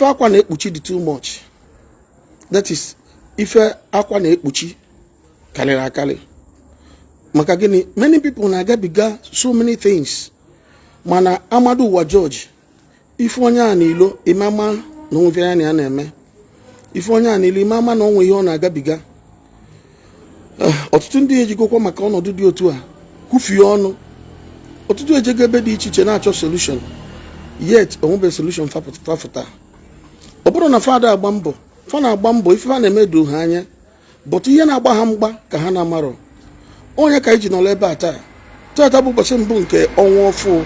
Ife akwa na-ekpuchi dị too much. That is, ife akwa na-ekpuchi karịrị akarị. Maka gịnị? Many people na-agabiga so many things, mana amadu ụwa George, ife onye a n'ilo, imama na onwe ya na ya na-eme ife onye a n'ilo, imama na onwe ihe ọ na-agabiga. Ọtụtụ ndị ejigokwa maka ọnọdụ dị otu a kwufie ọnụ. Ọtụtụ ejego ebe dị iche iche na-achọ solution, yet onwebe solution fafụta. Ọ bụrụ na fada agba mbọ, fa na-agba mbọ, ife fa na-eme doo ha anya, but ihe na-agba ha mgba ka ha na-amarọ. Onye ka anyị ji nọrọ ebe a taa? Tata bụ ụbọchị mbụ nke ọnwa ọfụ,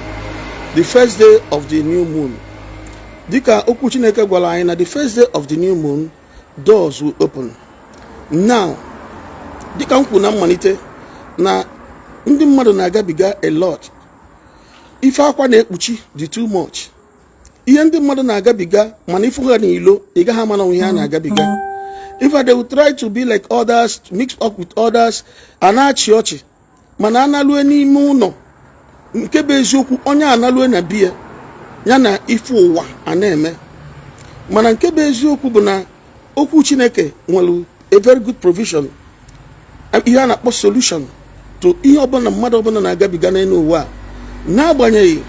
the first day of the new moon. Dịka okwu Chineke gwara anyị na the first day of the new moon, doors will open. Now, dịka m kwuru na mmalite, na ndị mmadụ na-agabiga a lot. Ife akwa na-ekpuchi dị too much. Ihe ndị mmadụ na-agabiga, mana ifu ha n'ilo, ị gaghị ama na ihe ha na-agabiga. If they will try to be like others, to mix up with others, a na-achị ọchị, mana analue n'ime ụlọ, nke bụ eziokwu, onye analue na biya ya na ife ụwa a na-eme. Mana nke bụ eziokwu bụ na okwu Chineke nwere a very good provision, ihe a na-akpọ solution to ihe ọbụla mmadụ ọbụla na-agabiga n'elu ụwa a. N'agbanyeghị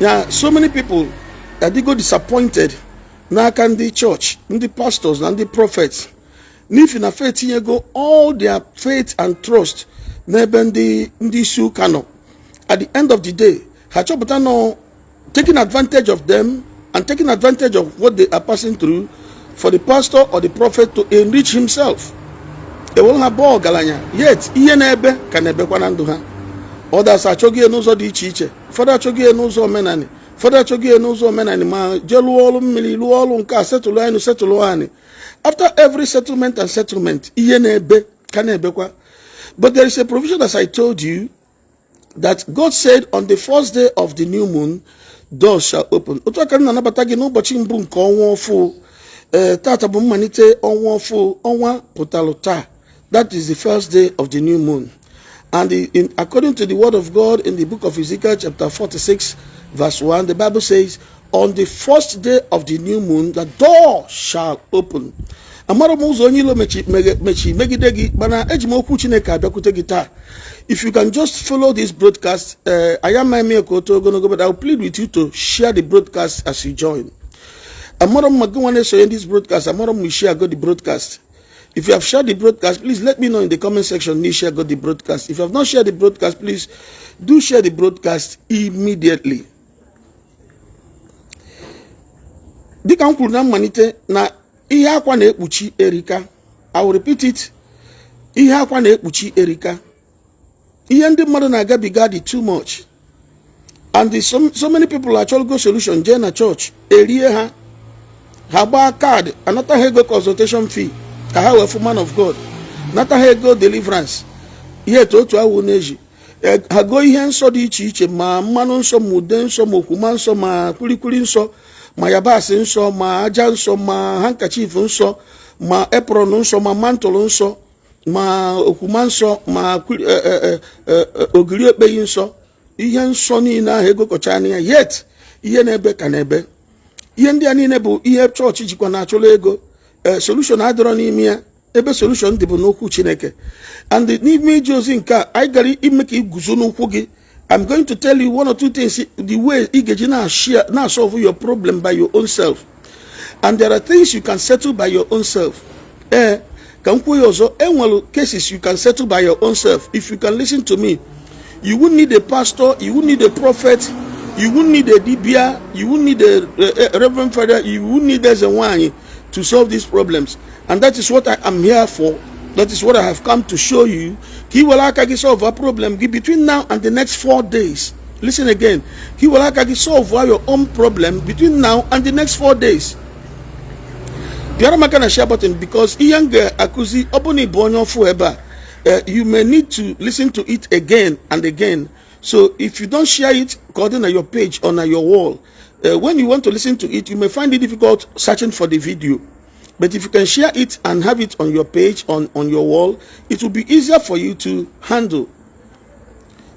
na so many people adịgo disappointed n'aka ndị church, ndị pastors na ndị prophets, n'ihi na faith tinyego all their faith and trust n'ebe ndị isi ụka nọ. At the end of the day, ha chọpụta nọ taking advantage of them and taking advantage of what they are passing through for the pastor or the prophet to enrich himself, ewere ha bụọ ọgaranya, yet ihe na-ebe ka na-ebekwa na ndụ ha. Others achọghị ya n'ụzọ dị iche iche. Ụfọdụ achọghị ya n'ụzọ omenani, ụfọdụ achọghị ya n'ụzọ omenani, ma jee lụọ ọrụ mmiri, lụọ ọrụ nke a, settle anyị, settle anyị. After every settlement and settlement, ihe na-ebe ka na-ebekwa. But there is a provision, as I told you, that God said on the first day of the new moon, doors shall open. Otu aka m na-anabata gị n'ụbọchị mbụ nke ọnwa ọfụ. Ee, tata bụ mmalite ọnwa ọfụ. Ọnwa pụtalụ taa. That is the first day of the new moon. And according to the word of God in the book of Ezekiel, chapter 46, verse 1, the Bible says, "On the first day of the new moon, the door shall open." Amara m ụzọ onye ilo mechi megide gị, mana eji m okwu Chineke abịakwute gị taa. If you can just follow this broadcast, I am eme ka oto ogologo, but I will plead with you to share the broadcast as you join. Amara m ma gị nwa na-esonye this broadcast, amara m share go the broadcast. If you have shared the broadcast, please let me know in the comment section you share got the broadcast. If you have not shared the broadcast, please do share the broadcast immediately. Dịka m kwuru na mmalite na ihe akwa na-ekpuchi erika, I will repeat it, ihe akwa na-ekpuchi erika. Ihe ndị mmadụ na-agabiga dị too much, and so many people achọrọgo solution, jee na church, erie ha, ha gbaa card, anata ha ego consultation fee ka ha wee fụ man of God, nata ha ego deliverance, ihe etu otu awụ na-eji ha goo ihe nsọ dị iche iche, ma mmanụ nsọ, ma ude nsọ, ma okwuma nsọ, ma kwilikwili nsọ, ma yabasị nsọ, ma aja nsọ, ma handkerchief nsọ, ma apron nsọ, ma mantle nsọ, ma okwuma nsọ, ma ogiri ekpeghị nsọ. Ihe nsọ niile ahụ ego kọcha ya, yet ihe na-ebe ka na-ebe. Ihe ndị a niile bụ ihe chọọchị jikwa na-achụla ego. Ee, solution adịrọ n'ime ya. Ebe solution dị bụ n'okwu Chineke. And n'ime ije ozi nke a anyị gara ime ka ị guzo n'ụkwụ gị, I'm going to tell you one or two things, the way ị ga-eji na-share, na-solve your problem by your own self. And there are things you can settle by your own self. Ee, ka m kwuo ya ọzọ, enwere cases you can settle by your own self. If you can listen to me, you won't need a pastor, you won't need a prophet, you won't need a dibia, you won't need a reverend father, you won't need eze nwanyị to solve these problems. And that is what I am here for. That is what I have come to show you, ka ị were aka gị solve a problem gị between now and the next 4 days. Listen again, ka ị were aka gị solve your own problem between now and the next 4 days. Pịara m aka na share button, because ihe m ga-akụzi, ọ bụ na ị bụ onye ọfụ ebe a, you may need to listen to it again and again. So if you don't share it, ka ọ dị na your page or na your wall, when you want to listen to it, you may find it difficult searching for the video. But if you can share it and have it on your page, on your wall, it will be easier for you to handle.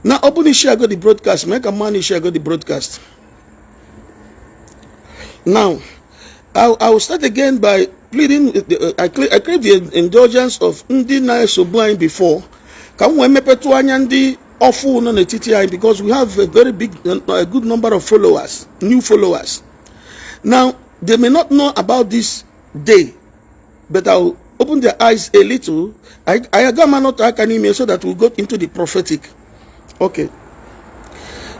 Now, open the share go the broadcast. Make a money share go the broadcast. Now, I will start again by pleading, I crave the indulgence of ndị na-esobu anyị before ka m wee mepetụ anya ndị ọfụ nọ n'etiti anyị, because we have a very big, a good number of followers, new followers. Now, they may not know about this day, but I'll open their eyes a little. I aga m anọte aka n'ime so that we'll go into the prophetic. Okay.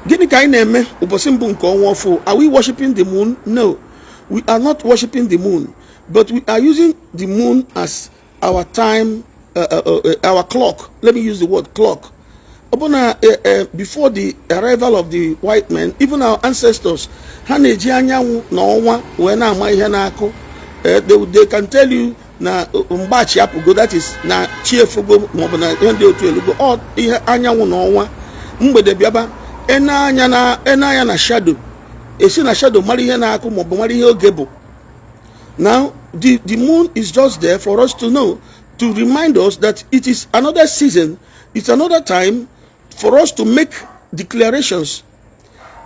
Gịnị ka anyị na-eme ụbọchị mbụ nke ọnwa ọfụ? Are we worshiping the moon? No, we are not worshiping the moon, but we are using the moon as our time, our clock. Let me use the word clock. Ọbụna before the arrival of the white men, even our ancestors, ha na-eji anyanwụ na ọnwa wee na-ama ihe na-akụ. They can tell you na mgbachi apụgo, that is na chi efogo, maọbụ na ihe ndị otu elugo. Ọ ihe anyanwụ na ọnwa. Mgbede bịaba, ene anya na shadow, esi na shadow mara ihe na-akụ maọbụ mara ihe oge bụ. Now, the moon is just there for us to know, to remind us that it is another season, it's another time for us to make declarations.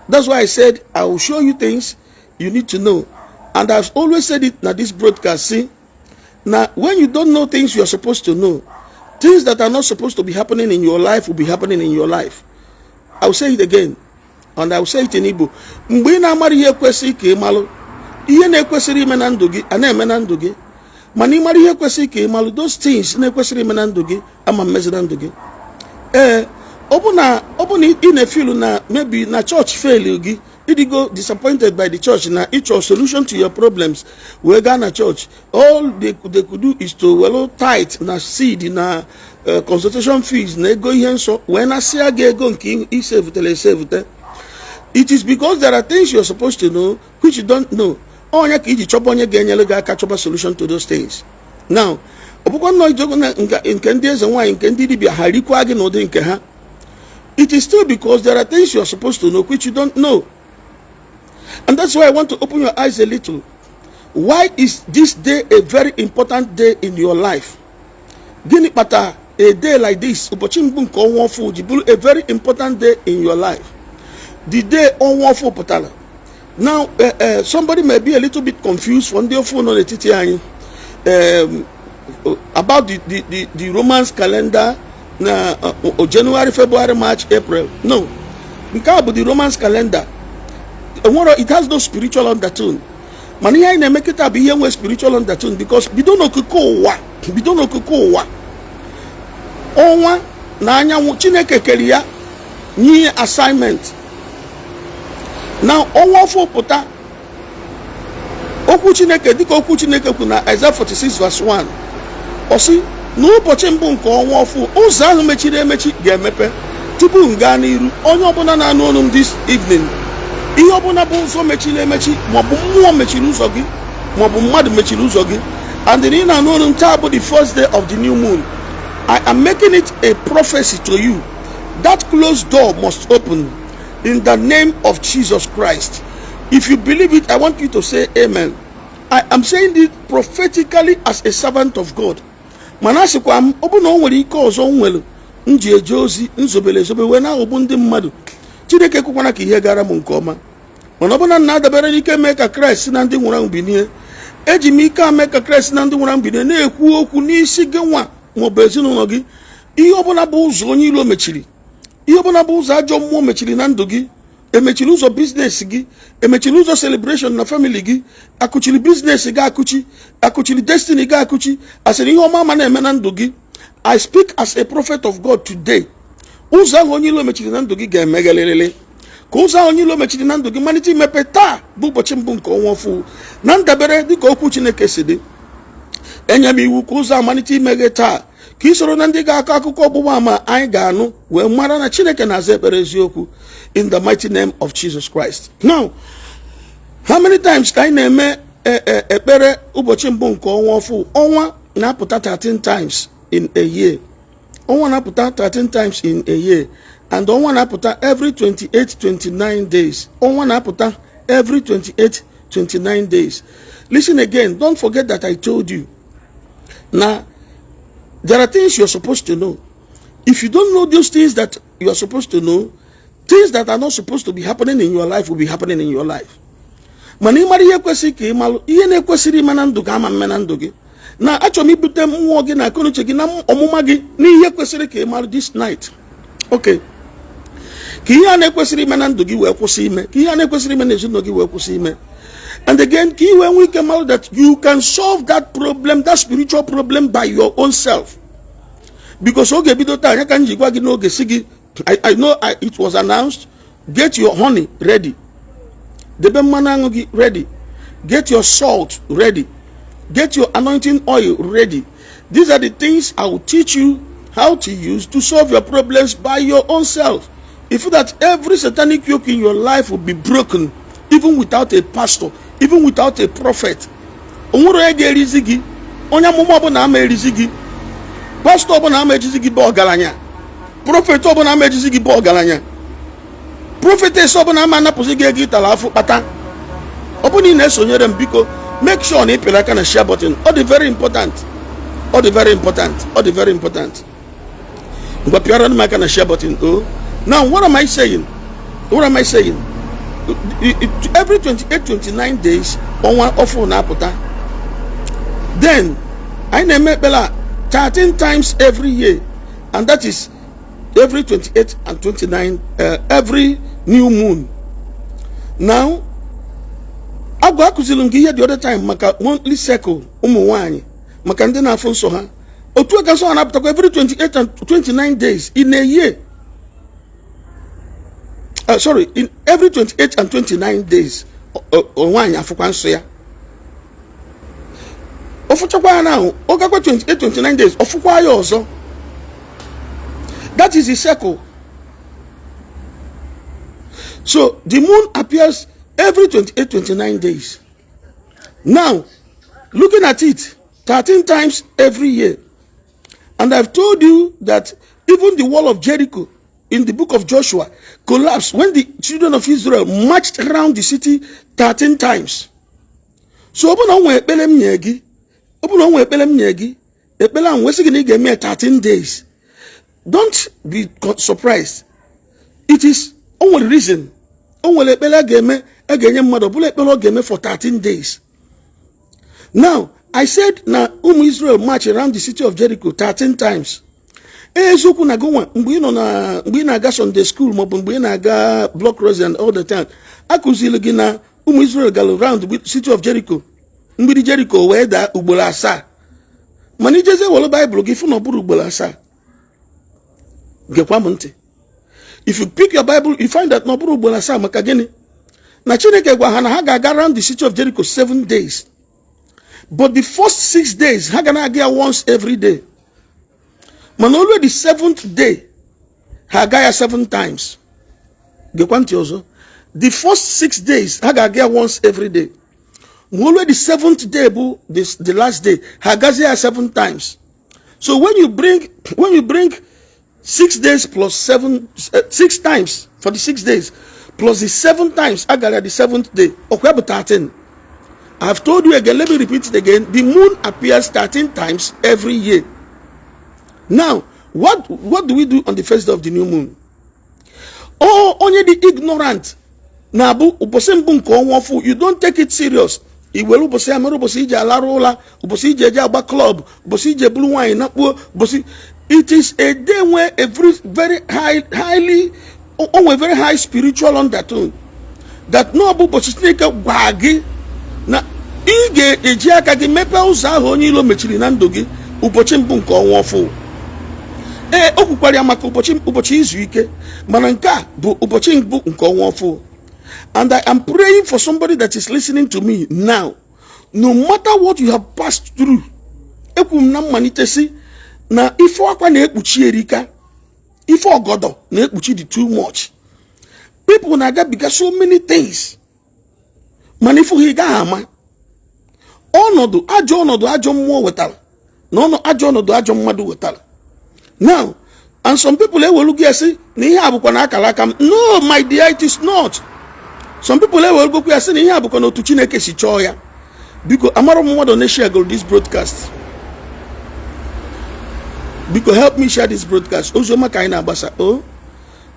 That's why I said I will show you things you need to know. And I've always said it na this broadcast, see, now when you don't know things you are supposed to know, things that are not supposed to be happening in your life will be happening in your life. I will say it again, and I will say it in Igbo. Mgbe ị na-amara ihe kwesịrị ka ị malụ, ihe na-ekwesịrị ime na ndụ gị a na-eme na ndụ gị. Mana ị mara ihe kwesịrị ka ị malụ, those things na-ekwesịrị ime na ndụ gị ama mmezi na ndụ gị. Ee, ọ bụ na ị na-efeel na maybe na church fail gị, ịdịgo disappointed by the church, na ịchọ solution to your problems wee gaa na church, all they could do is to welu tithe na seed na consultation fees na ego ihe nsọ wee nasịa gị ego nke isevutere esevute. It is because there are things you are supposed to know which you don't know. Onye ka iji chọba onye ga-enyere gị aka chọba solution to those things. Now, ọ bụkwa nnọọ ijego na nke ndị eze nwaanyị, nke ndị dibịa, ha rikwa gị n'ụdị nke ha. It is still because there are things you are supposed to know which you don't know. And that's why I want to open your eyes a little. Why is this day a very important day in your life? Gịnị kpatara a day like this, ụbọchị mbụ nke ọnwa ọfụ, ji bụrụ a very important day in your life? The day ọnwa ọfụ pụtara. Now, somebody may be a little bit confused, for ndị ọfụ nọ n'etiti anyị, about the Romans calendar na January, February, March, April. No, nke a bụ the Romans calendar. Enwero, it has no spiritual undertone. Mana ihe anyị na-eme kịta bụ ihe nwe spiritual undertone, because bido n'okike ụwa, bido n'okike ụwa, ọnwa na anyanwụ, Chineke kere ya nye assignment. Na ọnwa ọfụ pụta, okwu Chineke, dịka okwu Chineke kwu na Isaiah 46 verse 1, ọ sị n'ụbọchị mbụ nke ọnwa ọfụ, ụzọ ahụ mechiri emechi ga-emepe. Tupu m gaa n'iru, onye ọbụla na-anụ ọnụ m this evening, ihe ọbụla bụ ụzọ mechiri emechi, maọbụ mmụọ mechiri ụzọ gị, maọbụ mmadụ mechiri ụzọ gị, and ị na-anụ ọnụ m taa bụ the first day of the new moon, I am making it a prophecy to you: that closed door must open in the name of Jesus Christ. If you believe it, I want you to say amen. I am saying it prophetically as a servant of God. Mana asịkwa m, ọ bụ na o nwere ike ọzọ m nwere m ji eje ozi nzobere ezobe wee na-aghọgbu ndị mmadụ, Chineke ekwekwana ka ihe gara m nke ọma. Mana ọ bụ na na-adabere n'ike mee ka Kraịst si na ndị nwụrụ anwụ binie, eji m ike ame ka Kraịst si na ndị nwụrụ anwụ binie na-ekwu okwu n'isi gị nwa maọbụ ezinụlọ gị. Ihe ọbụla bụ ụzọ onye ilo mechiri, ihe ọbụla bụ ụzọ ajọ mmụọ mechiri na ndụ gị, emechiri ụzọ business gị, emechiri ụzọ celebration na family gị, akụchiri business gị akụchi, akụchiri destiny gị akụchi, asịrị ihe ọma ama na-eme na ndụ gị, I speak as a prophet of God today: ụzọ ahụ onye ilo mechiri na ndụ gị ga-emeghelịrịrị. Ka ụzọ ahụ onye ilo mechiri na ndụ gị malite imepe taa bụ ụbọchị mbụ nke ọnwa ọfụ. Na ndabere dịka okwu Chineke si dị, enye m iwu ka ụzọ amalite imeghe taa, ka ị soro na ndị ga-akọ akụkọ ọgbụgba ama anyị ga-anụ wee mara na Chineke na-aza ekpere eziokwu, in the mighty name of Jesus Christ. Now, how many times ka anyị na-eme ekpere ụbọchị mbụ nke ọnwa ọfụ? Ọnwa na-apụta 13 times in a year. Ọnwa na-apụta 13 times in a year, and ọnwa na-apụta every 28 29 days. Ọnwa na-apụta every 28 29 days. Listen again, don't forget that I told you na there are things you're supposed to know. If you don't know those things that you are supposed to know, things that are not supposed to be happening in your life will be happening in your life. Mana ịmara ihe kwesịrị ka ị malụ, ihe na-ekwesịrị ime na ndụ gị ama mme na ndụ gị. Na achọrọ m ibute mmụọ gị na akọnuche gị na ọmụma gị n'ihe kwesịrị ka ị malụ this night. Okay, ka ihe a na-ekwesịrị ime na ndụ gị wee kwụsị ime, ka ihe a na-ekwesịrị ime na ezinụlọ gị wee kwụsị ime, and again, ka ị wee nwee ike malụ that you can solve that problem, that spiritual problem, by your own self, because oge ebido taa anya ka m ji gwa gị n'oge si gị, I know it was announced, get your honey ready, debe mmanụ aṅụ gị ready, get your salt ready, get your anointing oil ready. These are the things I will teach you how to use to solve your problems by your own self. If that every satanic yoke in your life will be broken, even without a pastor, even without a prophet. Onwere onye ga-erizi gị, onye amụma ọbụla ama erizi gị, pastọ ọbụla ama ejizi gị bụ ọgaranya, prophet ọbụla ama ejizi gị bụ ọgaranya, prophetess ọbụla ama anapụzi gị ego ịtara afụ kpata. Ọ bụrụ na ị na-esonyere m, biko make sure na ị pịrị aka na share button. Ọ dị very important, ọ dị very important, ọ dị very important. Ngwa, pịara m aka na share button o. Now, what am I saying? What am I saying? Every 28 29 days, ọnwa ọfụ na-apụta. Then anyị na-eme ekpere a 13 times every year, and that is every 28 and 29, every new moon. Now, agwa akụziri m gị ihe the other time maka monthly cycle ụmụ nwanyị, maka ndị na-afụ nsọ ha. Otu aka nsọ ha na-apụtakwa every 28 and 29 days in a year, sorry, in every 28 and 29 days, nwaanyị afụkwa nsọ ya. Ọ fụchakwa ya na ọ gakwa 28 29 days, ọ fụkwa ya ọzọ. That is the cycle. So the moon appears every 28 29 days. Now, looking at it, 13 times every year, and I've told you that even the wall of Jericho in the book of Joshua collapsed when the children of Israel marched around the city 13 times. So ọ bụ na o nwee ekpere m nye gị, ọ bụ na o nwee ekpere m nye gị, ekpere ahụ nwesị gị na ị ga-eme ya 13 days, don't be surprised. It is o nwere reason. O nwere ekpere a ga-eme, a ga-enye mmadụ, ọ bụla ekpere ọ ga-eme for 13 days. Now, I said na ụmụ Israel march around the city of Jericho 13 times. Eziokwu na gụnwa, mgbe ị nọ na mgbe ị na-aga Sunday school maọbụ mgbe ị na-aga block rosary and all the time, akụziri gị na ụmụ Israel gara round the city of Jericho, mgbidi Jericho wee daa ugboro asaa. Mana ijezie were Baịbụl gị fụ na ọ bụrụ ugboro asaa. Gekwa m ntị. If you pick your Bible, you find that na ọ bụrụ ugboro asaa. Maka gịnị? Na Chineke gwa ha na ha ga-aga round the city of Jericho 7 days, but the first 6 days ha ga na-aga ya once every day, mana olu the seventh day ha aga ya seven times. Gekwa ntị ọzọ. The first 6 days ha ga-aga ya once every day, ma olu the seventh day bụ the last day, ha agazi ya seven times. So when you bring 6 days plus seven, six times for the 6 days plus the seven times agara the seventh day, ọkwa bụ 13. I've told you again, let me repeat it again. The moon appears 13 times every year. Now, what do we do on the first day of the new moon? Oh, onye dị ignorant na-abụ ụbọchị mbụ nke ọnwa ọfụ, you don't take it serious. I were ụbọchị ya mere ụbọchị iji alarụ ụla, ụbọchị iji eje agba club, ụbọchị iji eburu nwaanyị nakpuo ụbọchị. It is a day where a very, very high, highly o nwere very high spiritual undertone, that na ọ bụ ụbọchị Chineke gwa gị na ị ga-eji aka gị mepee ụzọ ahụ onye ilo mechiri na ndụ gị. Ụbọchị mbụ nke ọnwa ọfụ, ee, o kwukwara ya maka ụbọchị izu ike, mana nke a bụ ụbọchị mbụ nke ọnwa ọfụ. And I am praying for somebody that is listening to me now. No matter what you have passed through, ekwu m na mmalite si na ife akwa na-ekpuchi erika, ife ọgọdọ na-ekpuchi dị too much. People na-agabiga so many things, mana ifu ha ị gaghị ama ọnọdụ, ajọ ọnọdụ ajọ mmụọ wetara na ọnụ ajọ ọnọdụ ajọ mmadụ wetara. Now, and some people ewelu gị esi na ihe a bụkwa na akara aka m. No, my dear, it is not. Some people ewelugokwa ya sị na ihe a bụkwa na otu Chineke si chọọ ya. Biko, amara m mmadụ na-share this broadcast. Biko, help me share this broadcast. Oziọma ka anyị na-agbasa o.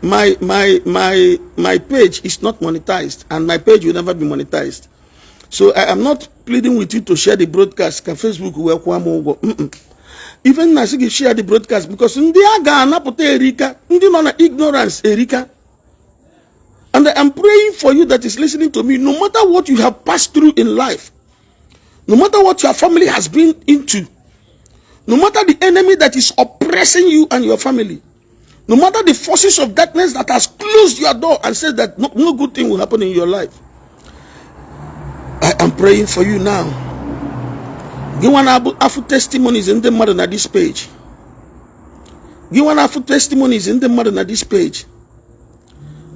My page is not monetized and my page will never be monetized. So I am not pleading with you to share the broadcast ka Facebook wee kwụọ m ụgwọ. Even na sị gị share the broadcast because ndị a ga-anapụta erika, ndị nọ na ignorance erika. And I am praying for you that is listening to me, no matter what you have passed through in life, no matter what your family has been into, no matter the enemy that is oppressing you and your family, no matter the forces of darkness that has closed your door and said that no good thing will happen in your life, I am praying for you now. Gị nwa na-abụ afụ testimonies ndị mmadụ na this page, gị nwa na-afụ testimonies ndị mmadụ na this page,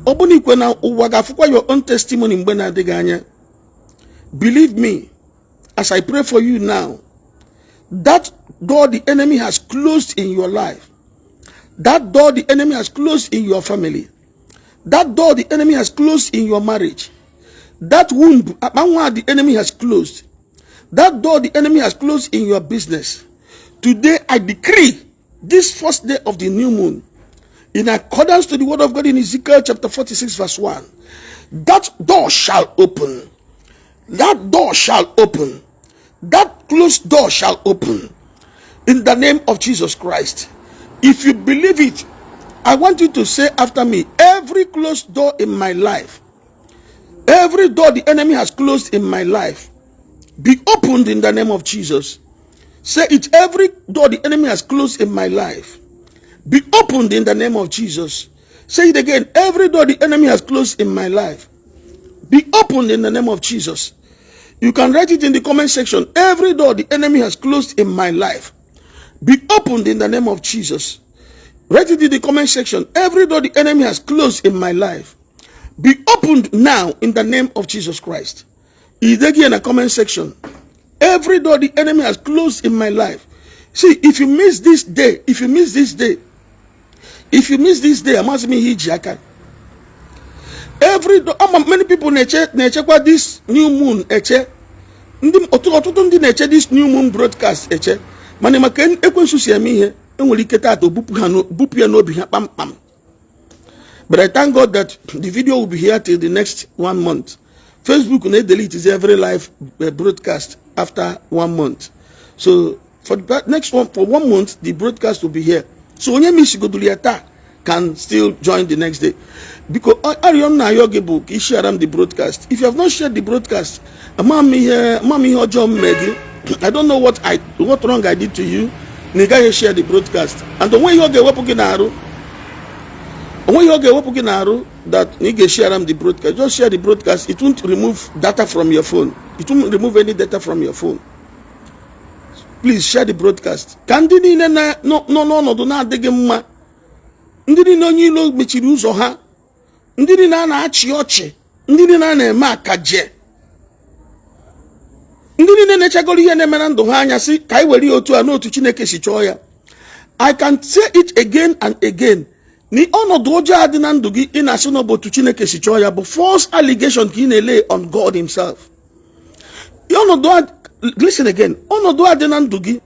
ọ bụ na ikwe na ụwa ga-afụkwa your own testimony mgbe na-adịghị anya. Believe me as I pray for you now, that door the enemy has closed in your life, that door the enemy has closed in your family, that door the enemy has closed in your marriage, that womb, akpa nwa the enemy has closed, that door the enemy has closed in your business, today I decree, this first day of the new moon, in accordance to the word of God in Ezekiel chapter 46 verse 1, that door shall open. That door shall open. That closed door shall open in the name of Jesus Christ. If you believe it, I want you to say after me: "Every closed door in my life, every door the enemy has closed in my life, be opened in the name of Jesus." Say it: "Every door the enemy has closed in my life, be opened in the name of Jesus." Say it again: "Every door the enemy has closed in my life, be opened in the name of Jesus." You can write it in the comment section. "Every door the enemy has closed in my life, be opened in the name of Jesus." Write it in the comment section. "Every door the enemy has closed in my life, be opened now in the name of Jesus Christ." In the comment section. "Every door the enemy has closed in my life." See, if you miss this day, if you miss this day, if you miss this day, I'm asking me iji aka. Every door, many people na-eche, na-echekwa this new moon eche. Ndị ọtụtụ ndị na-eche this new moon broadcast eche. Mana maka ekwensu si eme ihe, enwere ike taata bupụ ha, bupụ ya n'obi ha kpamkpam. But I thank God that the video will be here till the next one month. Facebook na delete every live broadcast after one month. So for the next one, for one month, the broadcast will be here. So onye misigodoro ya taa can still join the next day. Biko, arịọ m na-ayọ gị bụ ka ị share m the broadcast. If you have not shared the broadcast, ama m ihe, ama m ihe ọjọọ m mee gị. I don't know what wrong I did to you na ị gaghị share the broadcast. And onwe ihe ọ ga-ewepụ gị n'arụ, onwe ihe ọ ga-ewepụ gị n'arụ that na ị ga-share m the broadcast. Just share the broadcast. It won't remove data from your phone. It won't remove any data from your phone. Please share the broadcast ka ndị niile nọ n'ọnọdụ na-adịghị mma, ndị niile onye ilo mechiri ụzọ ha, ndị niile a na-achị ọchị, ndị niile a na-eme akaje, ndị niile na-echegoro ihe na-eme na ndụ ha anya sị ka anyị were ya otu a n'otu Chineke si chọọ ya. I can say it again and again na ọnọdụ ọjọọ a dị na ndụ gị ị na-asị na ọ bụ otu Chineke si chọọ ya bụ false allegation ka ị na-ele on God himself. Ọnọdụ a, listen again, ọnọdụ a dị na ndụ gị,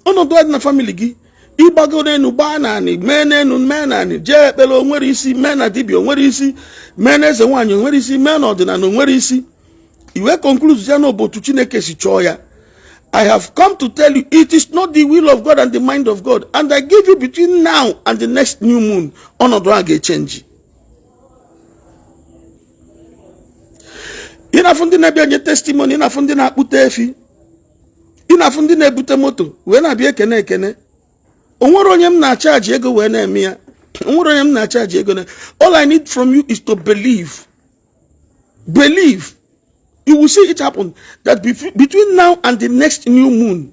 ọnọdụ a dị na family gị, ịgbago n'elu, gbaa naanị, mee n'elu, mee naanị, jee ekpere onwere isi, mee na dibịa onwere isi, mee na eze nwaanyị onwere isi, mee na ọdịnala onwere isi, iwe conclude ya na otu Chineke si chọọ ya. I have come to tell you it is not the will of God and the mind of God. And I give you between now and the next new moon, ọnọdụ a ga-echange. Ị na-afụ ndị na-abịa nye testimony, ị na-afụ ndị na-akpụta efi, ị na-afụ ndị na-ebute moto wee na-abịa ekene ekene. O nwere onye m na-acharge ego wee na-eme ya. O nwere onye m na-acharge ego na. All I need from you is to believe. Believe. You will see it happen that between now and the next new moon,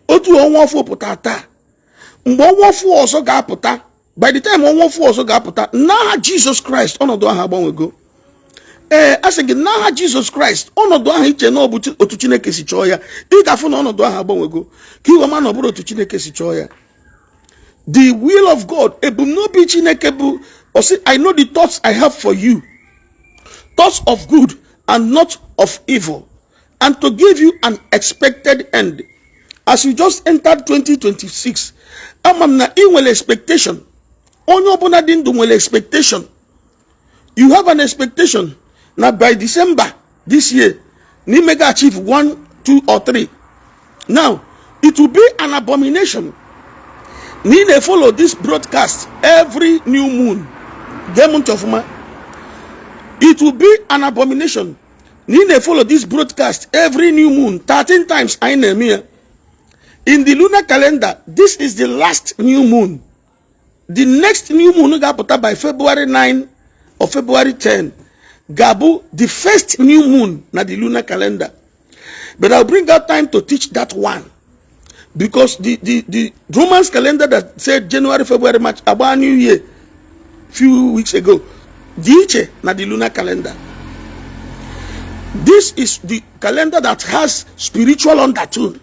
otu ọnwa ọfụ pụta taa, mgbe ọnwa ọfụ ọzọ ga-apụta, by the time ọnwa ọfụ ọzọ ga-apụta, n'aha Jizọs Kraịst, ọnọdụ ahụ agbanwego. Ee, a sị gị n'aha Jizọs Kraịst, ọnọdụ ahụ iche na ọ bụ otu Chineke si chọọ ya, ị ga-afụ na ọnọdụ ahụ agbanwego, ka iwe ma na ọ bụrụ otu Chineke si chọọ ya. The will of God, ebumnobi Chineke bụ, ọ sị, "I know the thoughts I have for you, thoughts of good and not of evil, and to give you an expected end." As you just entered 2026, ama m na ị nwere expectation. Onye ọbụla dị ndụ nwere expectation. You have an expectation na by December this year, Na imega achieve one, two or three. Now, it will be an abomination na ị na-follow this broadcast every new moon. Gee m ntị ọfụma. It will be an abomination na ị na-follow this broadcast every new moon, 13 times anyị na-eme ya in the lunar calendar. This is the last new moon. The next new moon ga-apụta by February 9 or February 10 ga-abụ the first new moon na the lunar calendar, but I'll bring out time to teach that one, because the Romans calendar that said January, February, March agba new year few weeks ago dị iche na the lunar calendar. This is the calendar that has spiritual undertone.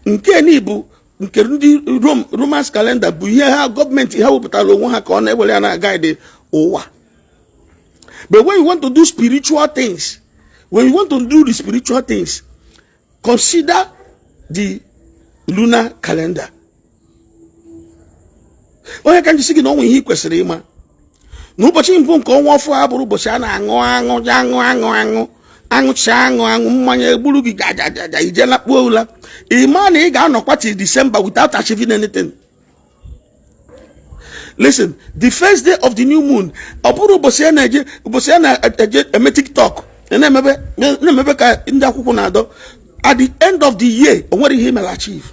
Nke ni bụ nke ndị Rome. Romans calendar bụ ihe ha, gọọmenti ha wepụtara onwe ha ka ọ na-ewere ya na guide ụwa. But when you want to do spiritual things, when you want to do the spiritual things, consider the lunar calendar. Onye ka njisi gị na ọnwa ihe ị kwesịrị ịma n'ụbọchị mbụ nke ọnwa ọfụ a bụrụ ụbọchị a na-aṅụ aṅụ, aṅụ, aṅụ, aṅụ, aṅụcha, aṅụ, aṅụ mmanya egburu gị gajajaja ije lakpuo ụla. Ị ma na ị ga-anọkwa till December without achieving anything. Listen, the first day of the new moon, ọ bụrụ ụbọchị a na-eje, ụbọchị a na-eje eme TikTok, na-emebe na-emebe ka ndị akwụkwọ na-adọ. At the end of the year, o nwere ihe mere achieve.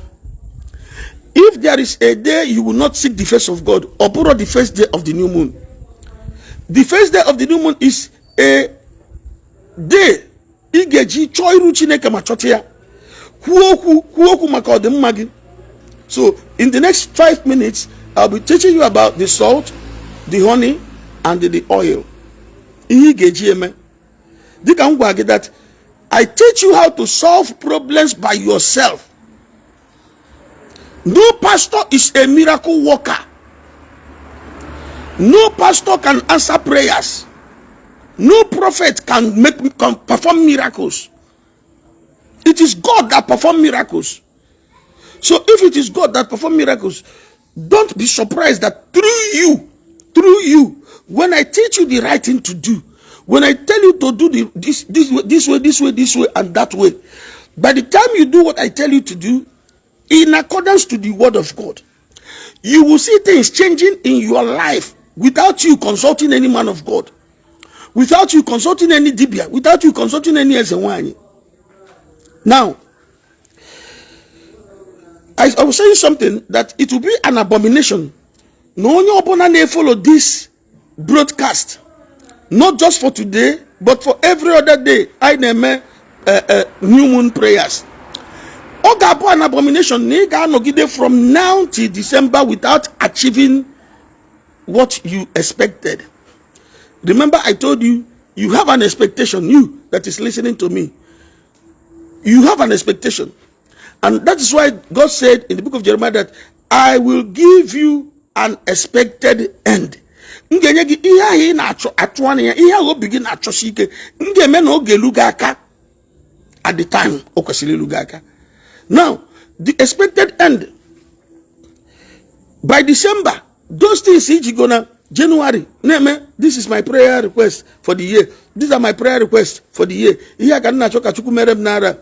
If there is a day you will not seek the face of God, ọ bụrụ the first day of the new moon. The first day of the new moon is a day ị ga-eji chọọ iru Chineke ma chọta ya, kwuo okwu, kwuo okwu maka ọdịmma gị. So in the next 5 minutes, I'll be teaching you about the salt, the honey and the oil, ihe ị ga-eji eme. Dịka m gwa gị that I teach you how to solve problems by yourself. No pastor is a miracle worker. No pastor can answer prayers. No prophet can perform miracles. It is God that perform miracles. So if it is God that perform miracles, don't be surprised that through you, when I teach you the right thing to do, when I tell you to do this way, this way, this way, this way, and that way, by the time you do what I tell you to do, in accordance to the word of God, you will see things changing in your life without you consulting any man of God, without you consulting any dibia, without you consulting any eze. Now, I was saying something that it will be an abomination na onye ọbụla na-follow this broadcast, not just for today but for every other day anyị na-eme new moon prayers, ọ ga-abụ an abomination na ị ga-anọgide from now till December without achieving what you expected. Remember, I told you, you have an expectation. You that is listening to me, you have an expectation. And that is why God said in the book of Jeremiah that I will give you an expected end. M ga-enye gị ihe ahụ ị na-achọ atụ anya ya, ihe ahụ obi gị na-achọsi ike. M ga-eme na ọ ga-elu gị aka at the time o kwesịrị ilu gị aka. Now, the expected end by December, those things iji go na January na-eme, "This is my prayer request for the year. These are my prayer requests for the year. Ihe a ka m na-achọ ka Chukwu mere m n'ara."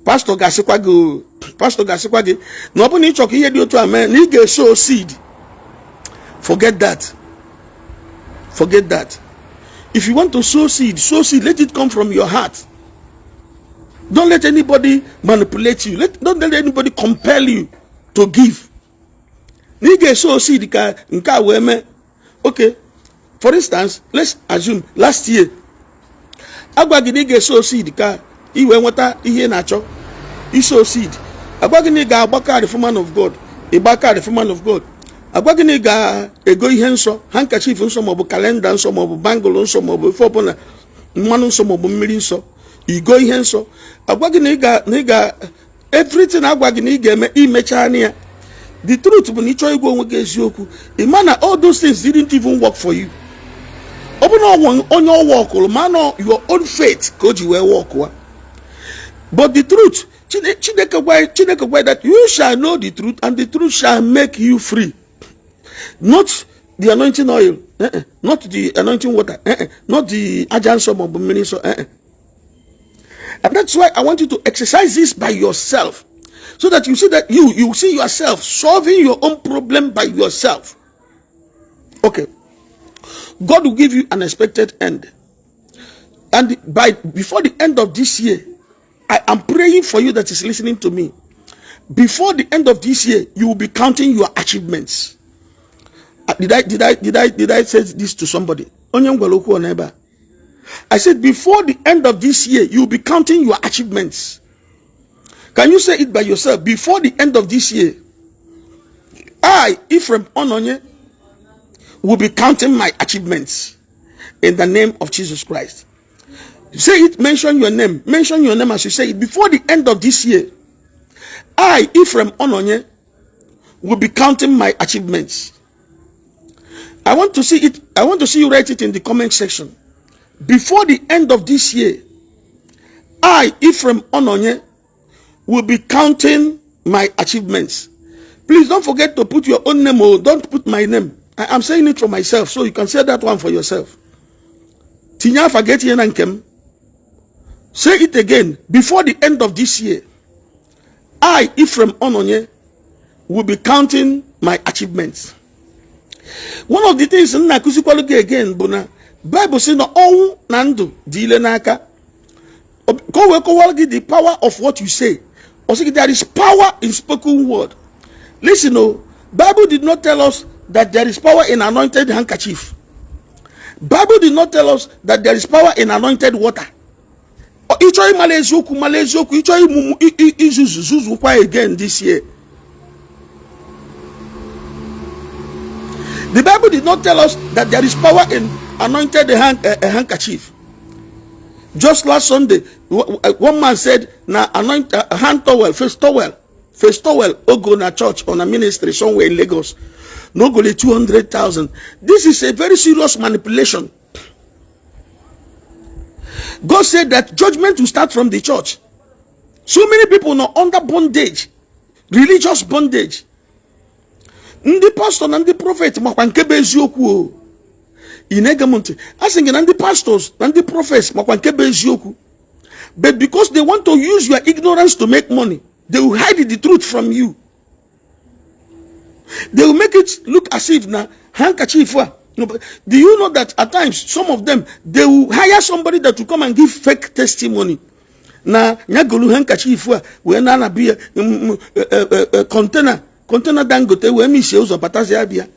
Pastọ ga-asịkwa gị o, pastọ ga-asịkwa gị na ọ bụrụ na ị chọrọ ka ihe dị otu a mee, na ị ga-eso seed. Forget that. Forget that. If you want to sow seed, sow seed. Let it come from your heart. Don't let anybody manipulate you. Don't let anybody compel you to give na ị ga-eso seed ka nke a wee mee. Okay, for instance, let's assume last year agwa gị na ị ga-eso seed ka ị wee nweta ihe ị na-achọ. Iso seed, agwa gị na ị ga-agba card for man of God, ịgba card for man of God. Agwa gị na ị ga-ego ihe nsọ, handkerchief nsọ, maọbụ calendar nsọ, maọbụ bangle nsọ, maọbụ ife ọbụla, mmanụ nsọ maọbụ mmiri nsọ, igo ihe nsọ. Agwa gị na ị ga everything agwa gị na ị ga-eme, imechaa na ya. The truth bụ na ị chọọ ịgwa onwe gị eziokwu, ị ma na all those things didn't even work for you. Ọ bụ na onye ọwa ọkụrụ ma nọ your own faith ka o ji wee work. But the truth, Chineke gwa that you shall know the truth and the truth shall make you free. Not the anointing oil, not the anointing water, not the aja nsọ maọbụ mmiri nsọ. And that's why I want you to exercise this by yourself, so that you see that you see yourself solving your own problem by yourself. Okay. God will give you an expected end. And by before the end of this year, I am praying for you that is listening to me. Before the end of this year, you will be counting your achievements. Did I say this to somebody? Onye m gwara okwu ọ n'ebe a. I said before the end of this year, you will be counting your achievements. Can you say it by yourself? Before the end of this year, I, Ephraim Ononye, will be counting my achievements in the name of Jesus Christ. Say it, mention your name. Mention your name as you say it. Before the end of this year, I, Ephraim Ononye, will be counting my achievements. I want to see it. I want to see you write it in the comment section. Before the end of this year, I, Ephraim Ononye, will be counting my achievements. Please don't forget to put your own name or don't put my name. I am saying it for myself, so you can say that one for yourself. Tinye afa gị, etinye na nke m. Say it again. Before the end of this year, I, Ephraim Ononye, will be counting my achievements. One of the things m na-akụzikwalụ gị again bụ na Bible sị na ọnwụ na ndụ dị ile n'aka. Ka o wee kọwara gị the power of what you say. Ọ sị gị there is power in spoken word. Listen o, Bible did not tell us that there is power in anointed handkerchief. Bible did not tell us that there is power in anointed water. Ịchọ ịmala eziokwu, mala eziokwu. Ịchọ ịmụmụ izuzu, zuzukwa again this year. The Bible did not tell us that there is power in anointed handkerchief. Just last Sunday, one man said, na anoint hand towel, face towel, face towel, o go na church or na ministry somewhere in Lagos. No go 200,000. This is a very serious manipulation. God said that judgment will start from the church. So many people are under bondage, religious bondage. Ndị pastor na ndị prophet makwa nke bụ eziokwu o. Ị na-ege m ntị? A sị gị na ndị pastors na ndị prophets makwa nke bụ eziokwu. But because they want to use your ignorance to make money, they will hide the truth from you. They will make it look as if na handkerchief a. No, but do you know that at times some of them, they will hire somebody that will come and give fake testimony na nyagolu handkerchief a wee na ana biya container Dangote wee misie ụzọ batazie abịa.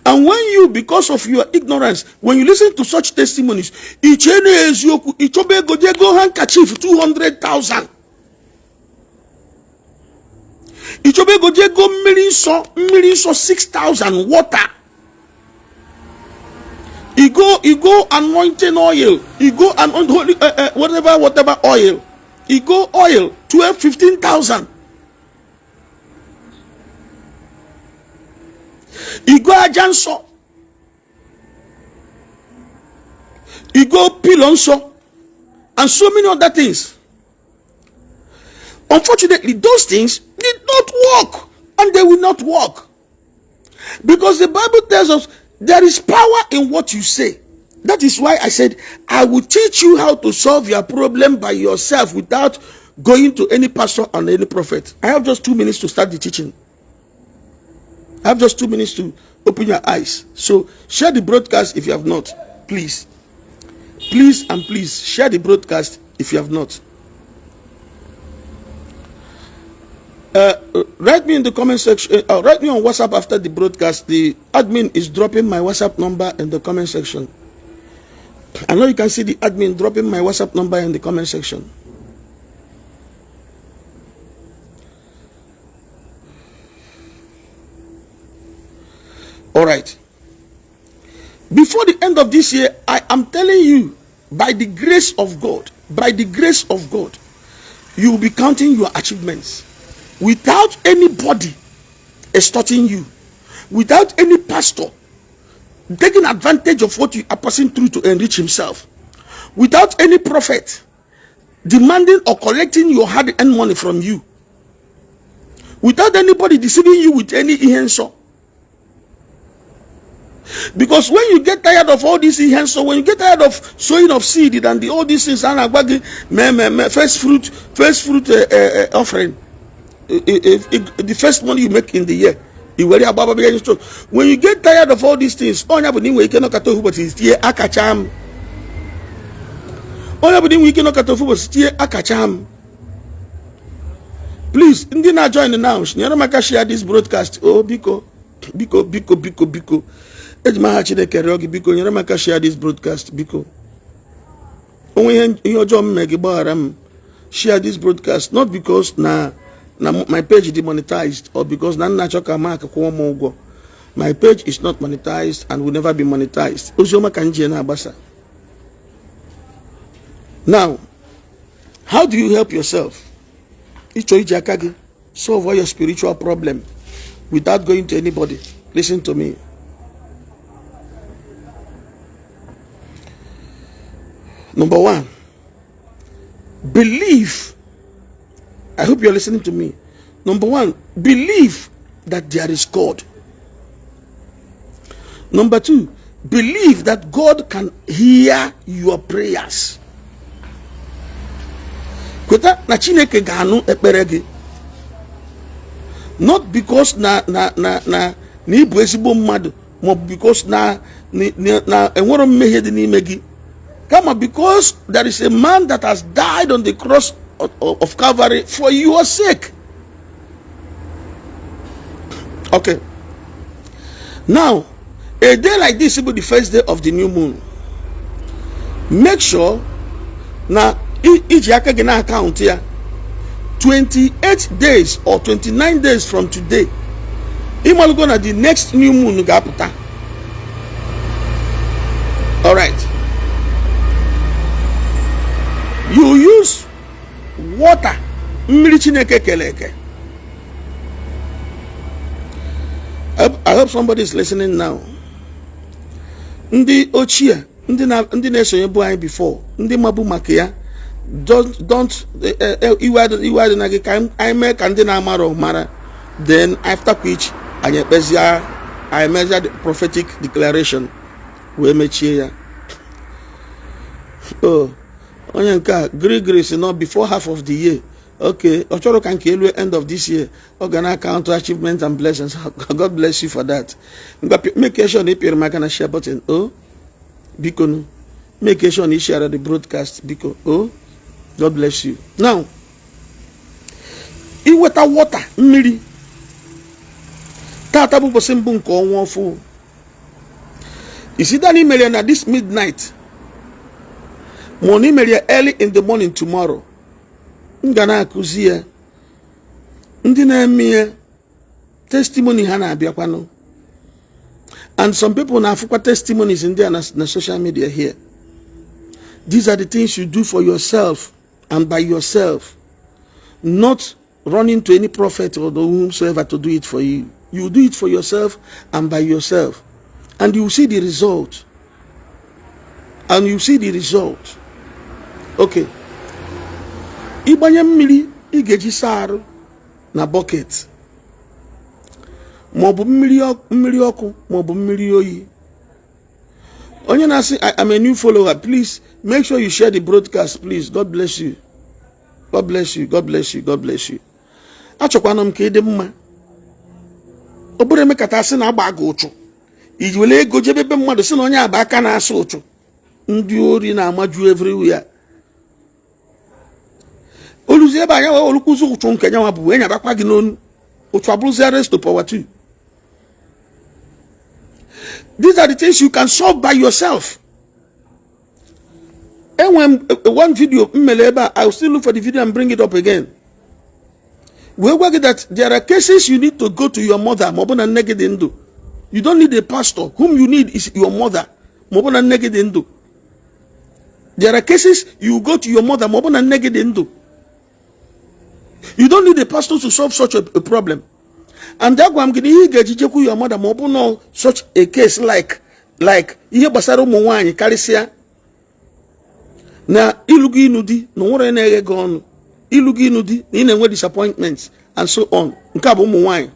And when you, because of your ignorance, when you listen to such testimonies, iche na eziokwu, ịchọba ego je go handkerchief 200,000. Ịchọba ego je go mmiri nsọ, mmiri nsọ 6,000 water. You go anointing oil, you go and holy whatever whatever oil, you go oil 12 15,000. You go aja nsọ, you go pillow nsọ, and so many other things. Unfortunately, those things did not work, and they will not work. Because the Bible tells us there is power in what you say. That is why I said, I will teach you how to solve your problem by yourself without going to any pastor and any prophet. I have just 2 minutes to start the teaching. I have just 2 minutes to open your eyes. So share the broadcast if you have not. Please. Please and please share the broadcast if you have not. Write me in the comment section. Write me on WhatsApp after the broadcast. The admin is dropping my WhatsApp number in the comment section. I know you can see the admin dropping my WhatsApp number in the comment section. All right. Before the end of this year, I am telling you, by the grace of God, by the grace of God, you will be counting your achievements without anybody extorting you, without any pastor taking advantage of what you are passing through to enrich himself, without any prophet demanding or collecting your hard-earned money from you, without anybody deceiving you with any ihe nsọ. Because when you get tired of all this ihe nsọ, when you get tired of sowing of seed and all these things a na-agwa gị mee mee mee, first fruit offering, the first money you make in the year, i were agbaba ya church. When you get tired of all these things, onye bụ na ị nwere ike nọkọta ofu ụbọchị tie akacha m. Onye bụ na ị nwere ike nọkọta ofu ụbọchị tie akacha m. Please, ndị na-join now, nyere m aka share this broadcast. Oh, biko, biko, biko, biko, biko, eji m aha Chineke rịọ gị, biko, nyere m aka share this broadcast. Biko, onwe ihe ọjọọ m mee gị, gbaghara m. Share this broadcast, not because na my page dị monetized or because na nna achọ ka Mark kwụọ m ụgwọ. My page is not monetized and will never be monetized. Oziọma ka m ji na-agbasa. Now, how do you help yourself? Ịchọ iji aka gị solve all your spiritual problem without going to anybody, listen to me. Number one, believe. I hope you're listening to me. Number one, believe that there is God. Number two, believe that God can hear your prayers. Kweta na Chineke ga-anụ ekpere gị. Not because na ị bụ ezigbo mmadụ, maọbụ because na enwero mmehie dị n'ime gị, kama because there is a man that has died on the cross of Calvary for your sake. Okay. Now, a day like this will be the first day of the new moon. Make sure na iji aka gị na account ya 28 days or 29 days from today, ịmalụgo na the next new moon ga-apụta. Alright, you use water, mmiri Chineke kere eke. I hope somebody is listening now. Ndị ochie, ndị na-esonye bụ anyị before, ndị mabu maka ya, don't iwe adịna gị ka anyị mee ka ndị na-amarọ mara. Then after which anyị ekpezia, anyị mezia the prophetic declaration wee mechie ya. Oh, onye nke a gree si no before half of the year. Okay, ọ chọrọ ka nke elu end of this year, ọ ga na count achievement and blessings. God bless you for that. Ngwa, make sure na ị pịrị m aka na share button. Oh, biko nu, make sure na ị share the broadcast, biko. Oh, God bless you. Now, iweta water, mmiri. Tata bụ ụbọchị mbụ nke ọnwa ọfụ. Isida na imere na this midnight, ma ọ na imere ya early in the morning tomorrow, m ga na-akụzi ya. Ndị na-eme ya, testimony ha na-abịakwanụ, and some people na-afụkwa testimonies ndị a na social media here. These are the things you do for yourself and by yourself, not running to any prophet or whomsoever to do it for you. You do it for yourself and by yourself, and you see the result. And you see the result. Okay, ịgbanye mmiri ị ga-eji saa arụ na bucket, maọbụ mmiri ọkụ, maọbụ mmiri oyi. Onye na-asị, "I am a new follower," please make sure you share the broadcast, please. God bless you, God bless you, God bless you, God bless you. Achọkwana m ka ị dị mma. Ọ bụrụ emekata asị na agba gị ụchụ, iji were ego jebe ebe mmadụ sị na onye agba aka na-asụ ụchụ, ndị ori na-amaju everywhere. Oluzi ebe anya wee olukwuzi ụchụ nke nyanwa bụ wee nyabakwa gị n'onu ụchụ, abụrụzie raise to power 2. These are the things you can solve by yourself. Enwe m one video m mere ebe a. I will still look for the video and bring it up again, wee gwa gị that there are cases you need to go to your mother, ma ọ bụ na nne gị dị ndụ. You don't need a pastor. Whom you need is your mother, ma ọ bụ na nne gị dị ndụ. There are cases you go to your mother, ma ọ bụ na nne gị dị ndụ. You don't need a pastor to solve such a problem. And agwa m gị na ihe ị ga-eji jekwu your mother, ma ọ bụ na such a case like ihe gbasara ụmụ nwaanyị, karịsịa na ịlụ gị ịnụ di na nwere na-eghe gị ọnụ, ịlụ gị ịnụ di na ị na-enwe disappointments and so on. Nke a bụ ụmụ nwaanyị.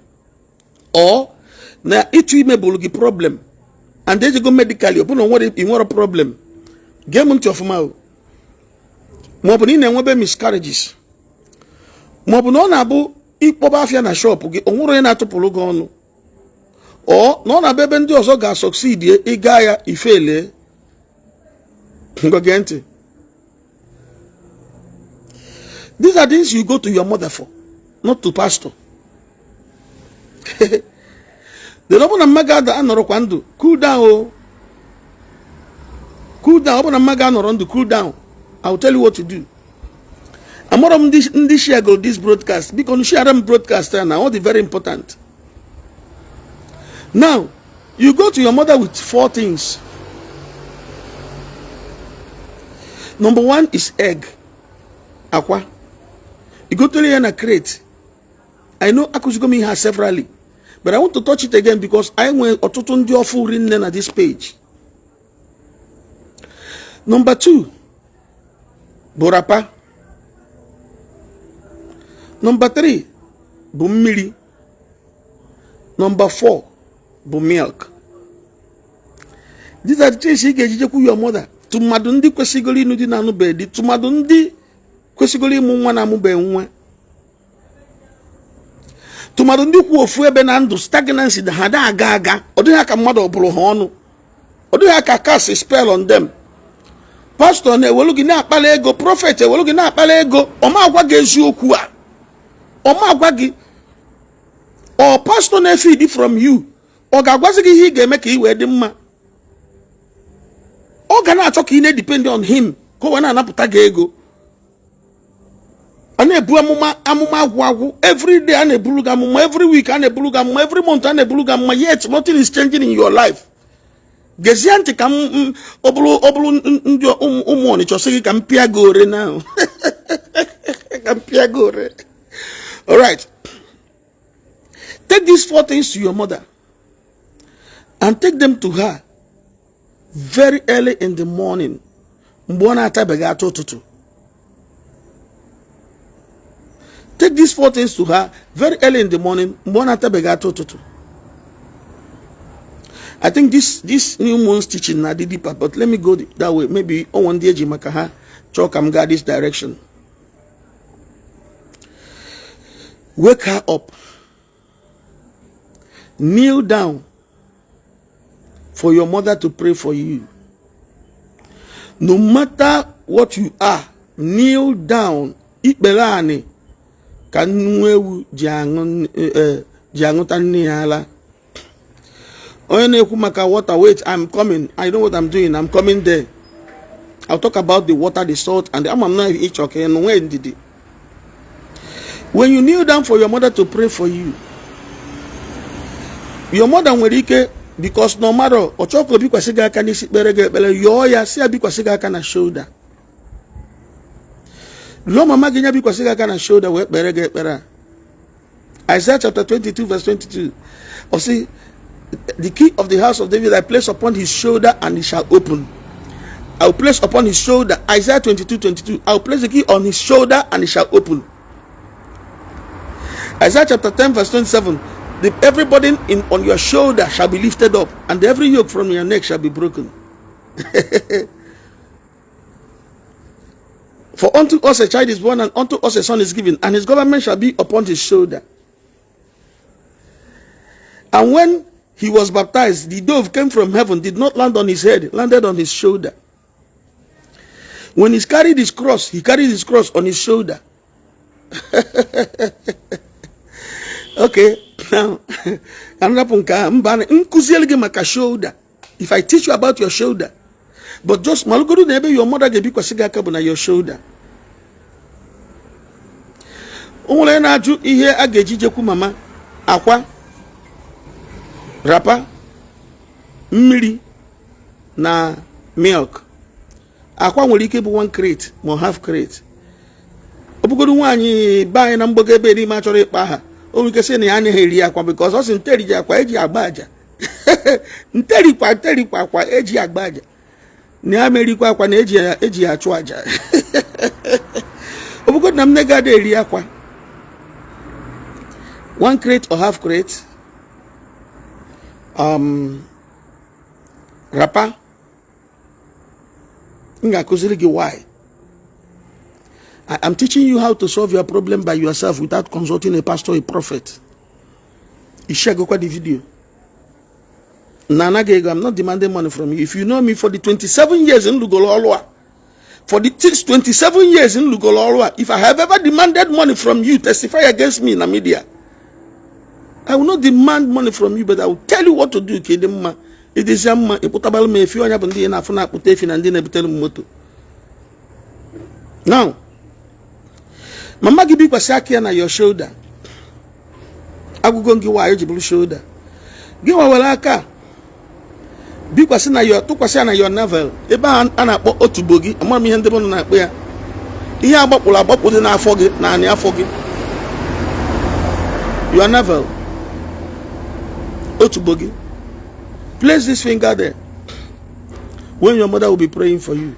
Ọ na ịtụ ime bụrụ gị problem. And ejego medically, ọ bụrụ na nwere ị nwere problem, gee m ntị ọfụma o. Ma ọ bụ na ị na-enwebe miscarriages, ma ọ bụ na ọ na-abụ ịkpọba afịa na shop gị, o nwere onye na-atụpụrụ gị ọnụ, ọ na ọ na-abụ ebe ndị ọzọ ga-asucceed, ịga ya ifele. Ngwa, gee ntị. These are things you go to your mother for, not to pastor. Then ọ bụ na mma gị anọrọkwa ndụ, cool down o, cool down. Ọ bụ na mma gị anọrọ ndụ, cool down. I will tell you what to do. Amụrụ m ndị share go this broadcast. Biko nu, share m broadcast ya na ọ dị very important. Now you go to your mother with four things. Number one is egg, akwa. You go to ya na crate. I know akụzigo m ihe a severally, but I want to touch it again because anyị nwere ọtụtụ ndị ọfụ rinne na this page. Number two bụ wrapper. Number three bụ mmiri. Number four bụ milk. These are the things ị ga-eji jekwu your mother. Tụmadụ ndị kwesịgoro ịnụ di na-anụbeghị di, tụmadụ ndị kwesịgoro ịmụ nwa na-amụbeghị nwa, tụmadụ ndị kwu ofu ebe na ndụ, stagnancy, ha da aga aga. Ọ dịghị ka mmadụ ọ bụrụ ha ọnụ, ọ dịghị ka cast spell on them. Pastor na-ewelu gị na-akpala ego, prophet ewelu gị na-akpala ego, ọ ma agwa gị eziokwu a, ọ ma agwa gị. Ọ pastor na-efeed from you, ọ ga-agwazi gị ihe ị ga-eme ka ị wee dị mma? Ọ ga na-achọ ka ị na-edepend on him ka o wee na-anapụta gị ego. A na-ebu amụma, amụma agwụ agwụ. Every day a na-eburu gị amụma, every week a na-eburu gị amụma, every month a na-eburu gị amụma, yet nothing is changing in your life. Gezie ntị ka m ọ bụrụ ndị ụmụ Ọnịcha sị gị ka m pịa gị ore na ka m pịa gị ore. Alright, take these four things to your mother and take them to her very early in the morning, mgbe ọ na-atabeghị atụ ụtụtụ. Take these four things to her very early in the morning, mgbe ọ na-atabeghị atụ ụtụtụ. I think this new moon's teaching na dị deeper, but let me go that way. Maybe ọnwa ndị eji maka ha chọọ ka m gaa this direction. Wake her up, kneel down for your mother to pray for you. No matter what you are, kneel down. Ikpere anị ka nwa ewu ji aṅụ ji aṅụta nne ya ala. Onye na-ekwu maka water, wait, I'm coming. I know what I'm doing. I'm coming there. I'll talk about the water, the salt and the ama m na ịchọ ka ị nụ. Nwee ndidi. When you kneel down for your mother to pray for you, your mother nwere ike, because no matter ọ chọọ ka o bikwasị gị aka n'isi kpere gị ekpere, yọọ ya si ya bikwasị gị aka na shoulder. Rịọ mama gị ya bikwasị gị aka na shoulder wee kpere gị ekpere a. Isaiah chapter 22 verse 22, ọ sị, "The key of the house of David I place upon his shoulder, and he shall open." I will place upon his shoulder. Isaiah 22 22, "I will place the key on his shoulder, and he shall open." Isaiah chapter 10 verse 27, "Every burden on your shoulder shall be lifted up, and every yoke from your neck shall be broken. For unto us a child is born, and unto us a son is given, and his government shall be upon his shoulder." And when he was baptized, the dove came from heaven, did not land on his head, landed on his shoulder. When he carried his cross, he carried his cross on his shoulder. Okay, now, ka m rapụ nke a mba nkụzielu gị maka shoulder. If I teach you about your shoulder, but just malụgodu na ebe your mother ga-ebikwasị gị aka bụ na your shoulder. O nwere na-ajụ ihe a ga-eji jekwu mama: akwa, wrapper, mmiri na milk. Akwa nwere ike ịbụ one crate ma half crate. Ọ bụgodu nwaanyị be anyị na mgbago ebe n'ime achọrọ ịkpa aha, o nwere ike sị na ya anaghị eri akwa because ọ sị nteri ji akwa eji agba aja, nterikwa nterikwa akwa eji agba aja, na ya merikwa akwa na eji ya achụ aja. Ọ bụgodu na m nne gị eri akwa, one crate or half crate. Wrapper. M ga-akụziri gị why. I am teaching you how to solve your problem by yourself without consulting a pastor, a prophet. Isharegokwa the video. Na anaghị ego, I'm not demanding money from you. If you know me for the 27 years m lugolo ọrụ a, for the 27 years m lugolo ọrụ a, if I have ever demanded money from you, testify against me na media. I will not demand money from you, but I will tell you what to do ka ị dị mma. Ịdịzịa mma, ịkpụtabara m efi. Ọnya bụ ndị na-afụ na-akpụta efi na ndị na-ebutere m moto. Now, mama gị bikwasị aka ya na your shoulder. Agwụgo gị nwaanyị ji bụrụ shoulder gị nwa, were aka bikwasị na your, tụkwasị ya na your navel, ebe a na-akpọ otubo gị. Amara m ihe ndị mmadụ na-akpọ ya, ihe agbakpụrụ agbakpụ dị n'afọ gị, naanị afọ gị, your navel, otubo gị. Place this finger there when your mother will be praying for you.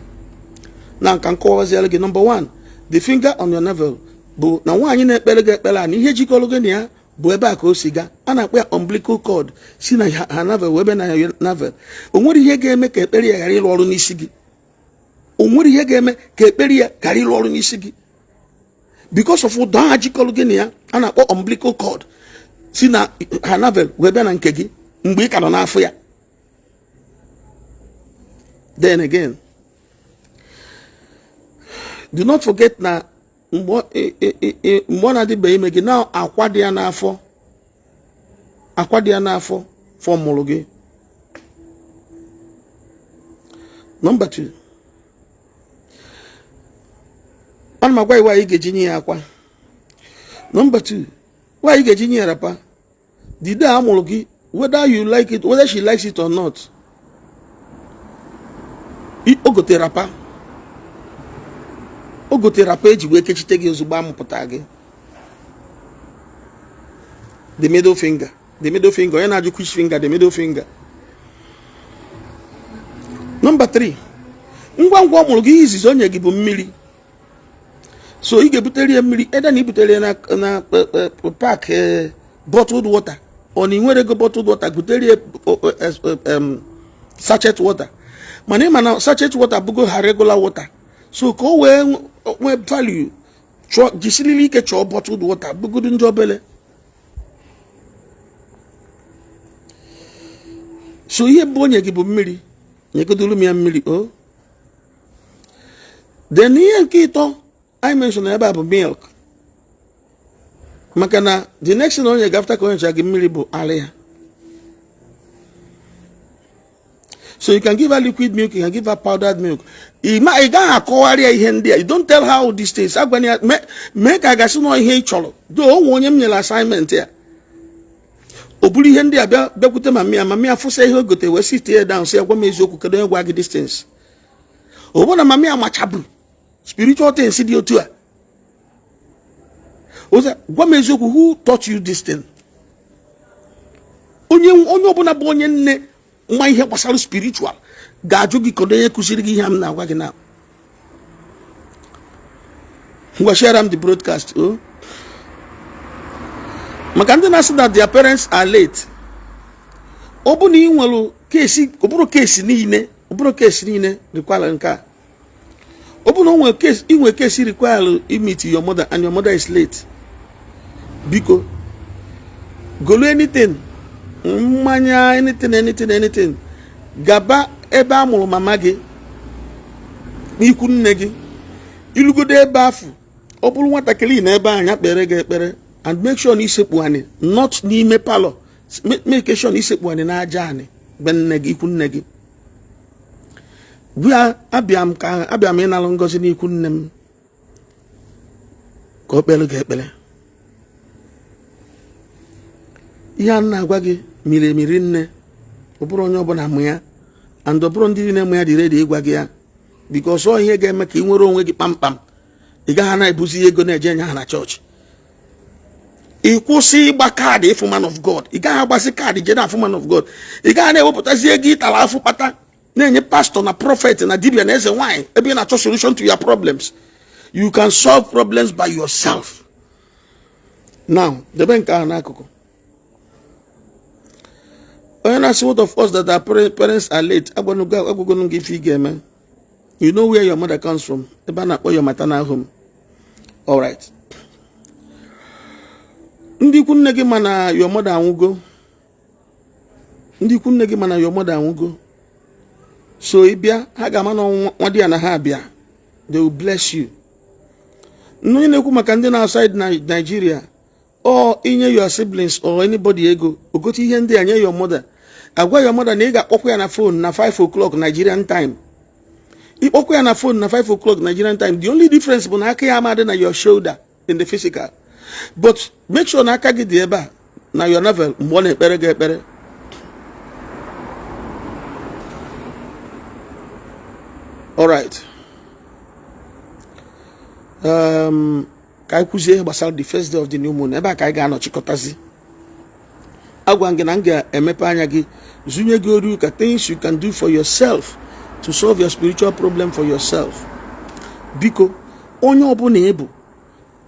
Na nka nkọwaziara gị, number one, the finger on your navel bụ na nwaanyị na-ekpere gị ekpere a, na ihe jikọrọ gị na ya bụ ebe a ka o si gaa. A na-akpọ ya umbilical cord, si na ha navel wee ebe na ya navel. O nwere ihe ga-eme ka ekpere ya ghara ịrụ ọrụ n'isi gị. O nwere ihe ga-eme ka ekpere ya ghara ịrụ ọrụ n'isi gị because of ụdọ ha jikọrọ gị na ya, a na-akpọ umbilical cord, si na ha navel wee bịa na nke gị mgbe ị ka nọ n'afọ ya. Then again, do not forget na mgbe ọ na-adịbeghị ime gị, na akwa dị ya n'afọ, akwa dị ya n'afọ fọmụrụ gị. Number two, ana m agwa gị nwaanyị ga-eji nye ya akwa. Number two, nwaanyị ga-eji nye ya wrapper. The day a mụrụ gị, whether you like it, whether she likes it or not, o gotere wrapper. O gotere wrapper eji wee kechite gị ozugbo amụpụta gị. The middle finger, the middle finger. Onye na-ajụ which finger? The middle finger. Number 3, ngwa ngwa ọ mụrụ gị, ihe izizi o nye gị bụ mmiri. So ị ga-ebutere ya mmiri, ede na ibutere ya na pack bottled water, ọ na ị nwere ego bottled water, butere ya sachet water. Mana ị ma na sachet water bụgo ha regular water, so ka o wee nwee value, chọọ, jisiriri ike chọọ bottled water bụgodu ndị obele. So ihe bụ onye gị bụ mmiri, nyegodolu m ya mmiri o. Then ihe nke ịtọ anyị mention ebe a bụ milk, maka na the next thing onye ga after ka onye gị mmiri bụ ara ya. So you can give her liquid milk, you can give her powdered milk. Ị gaghị akọwarị ya ihe ndị a. You don't tell her all these things. Agwana ya, mee ka a gasị nọ ihe ị chọrọ do. Onwe onye m nyere assignment ya, o buru ihe ndị a bịa bịakwute mami ya. Mami ya fụsa ihe o gote, wee sit ya down, sị ya, "Gwa m eziokwu, kedu onye gwa gị these things?" Ọ bụrụ na mami ya machabụ spiritual things dị otu a, "Gwa m eziokwu, who taught you this thing?" Onye onye ọbụla bụ onye nne nwa ihe gbasara spiritual ga-ajụ gị, "Kedu onye kụziri gị ihe m na-agwa gị?" Na ngwa, share am the broadcast o, maka ndị na-asị that their parents are late. Ọ bụ na ị nwere case, ọ bụrụ case niile, ọ bụrụ case niile require nke a. Ọ bụ na o nwere case, inwe case require meet your mother and your mother is late, biko golu anything, mmanya, anything, anything, anything, gaba ebe a mụrụ mama gị n'ikwu nne gị. Ilugodo ebe afụ, ọ bụrụ nwatakịrị na ebe anya kpere gị ekpere, and make sure na isekpu anị, not n'ime parlour. Make sure na isekpu anị n'aja anị be nne gị, ikwu nne gị. Gwa, "Abịa m ka abịa m ịnalụ ngọzi n'ikwu nne m," ka o kpere gị ekpere. Ihe a na-agwa gị miri emiri nne. Ọ bụrụ onye ọbụla mụ ya, and ọ bụrụ ndị niile mụ ya dị ready ịgwa gị ya, because ọ ihe ga-eme ka ị nwere onwe gị kpamkpam. Ị gaghị na-ebuzi ego na-eje enye ha na chọọchị. Ị kwụsị ịgba card ịfụ man of God. Ị gaghị agbasi card jee na afụ man of God. Ị gaghị na-ewepụtazi ego ịtara afụ kpata na-enye pastor na prophet na dibia na eze nwanyị ebe ị na-achọ solution to your problems. You can solve problems by yourself. Now, debe nke ahụ n'akụkụ. Onye na-asị, "What of us that our parents are late?" Agwagonu gị ife ị ga-eme. You know where your mother comes from, ebe a na-akpọ your maternal home. Alright, ndị ikwu nne gị ma na your mother anwụgo. Ndị ikwu nne gị ma na your mother anwụgo, so ị bịa, ha ga-ama na nwa di ya na ha abịa. They will bless you. Onye na-ekwu maka ndị na outside Nigeria, or inye your siblings or anybody ego ogote ihe ndị a nye your mother, agwa your mother na ị ga-akpọkwa ya na phone na 5 o'clock Nigerian time. Ịkpọkwa ya na phone na 5 o'clock Nigerian time, the only difference bụ na aka ya amadị na your shoulder in the physical, but make sure na aka gị dị ebe a na your navel mgbe ọ na-ekpere gị ekpere. Alright, ka anyị kwuzie ihe gbasara the first day of the new moon. Ebe a ka anyị ga-anọchikọtazi. Agwa gị na m ga-emepe anya gị, zunye gị oru ka things you can do for yourself to solve your spiritual problem for yourself. Biko, onye ọbụla ịbụ,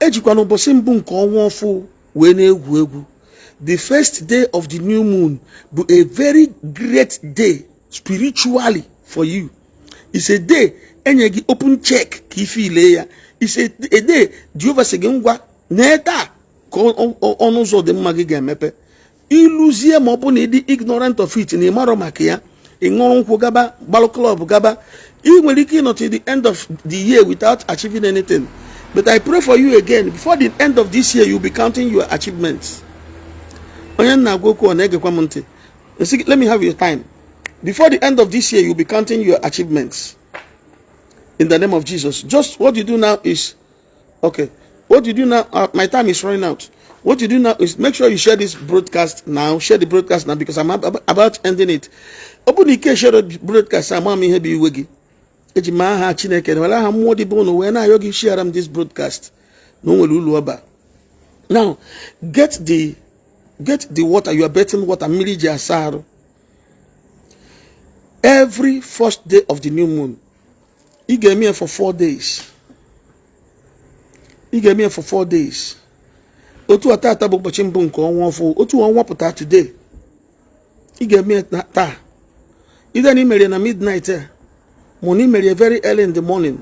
ejikwana ụbọchị mbụ nke ọnwa ọfụ wee na-egwu egwu. The first day of the new moon bụ a very great day spiritually for you. It's a day enye gị open check ka ife ile ya. It's a day Jehova sị gị ngwa nee taa ka ọnụ ụzọ dị mma gị ga-emepe. Ịlụzie, ma ọ bụ na ịdị ignorant of it, na ị marọ maka ya, ị ṅụrụ nkwụ gaba, gbalụ club gaba, ị nwere ike ịnọ till the end of the year without achieving anything. But I pray for you again, before the end of this year, you'll be counting your achievements. Onye nna agwa okwu, ọ na-egekwa m ntị. Let me have your time. Before the end of this year, you'll be counting your achievements in the name of Jesus. Just what you do now is, okay, what you do now, my time is running out. What you do now is make sure you share this broadcast now. Share the broadcast now because I'm about ending it. Ọ bụrụ na ike share the broadcast, ama m ihe bụ iwe gị. Eji m aha Chineke na were aha mmụọ dị bụ ụnụ wee na-ayọ gị, share m this broadcast na o nwere ulu ọba. Now get the water, you are bathing water, mmiri ji asa arụ. Every first day of the new moon, ị ga-eme ya for 4 days. Ị ga-eme ya for 4 days. Otu a tata bụ ụbọchị mbụ nke ọnwa ọfụ, otu ọnwa pụta today, ị ga-eme ya taa. Either na imere na midnight a, ma na imere ya very early in the morning,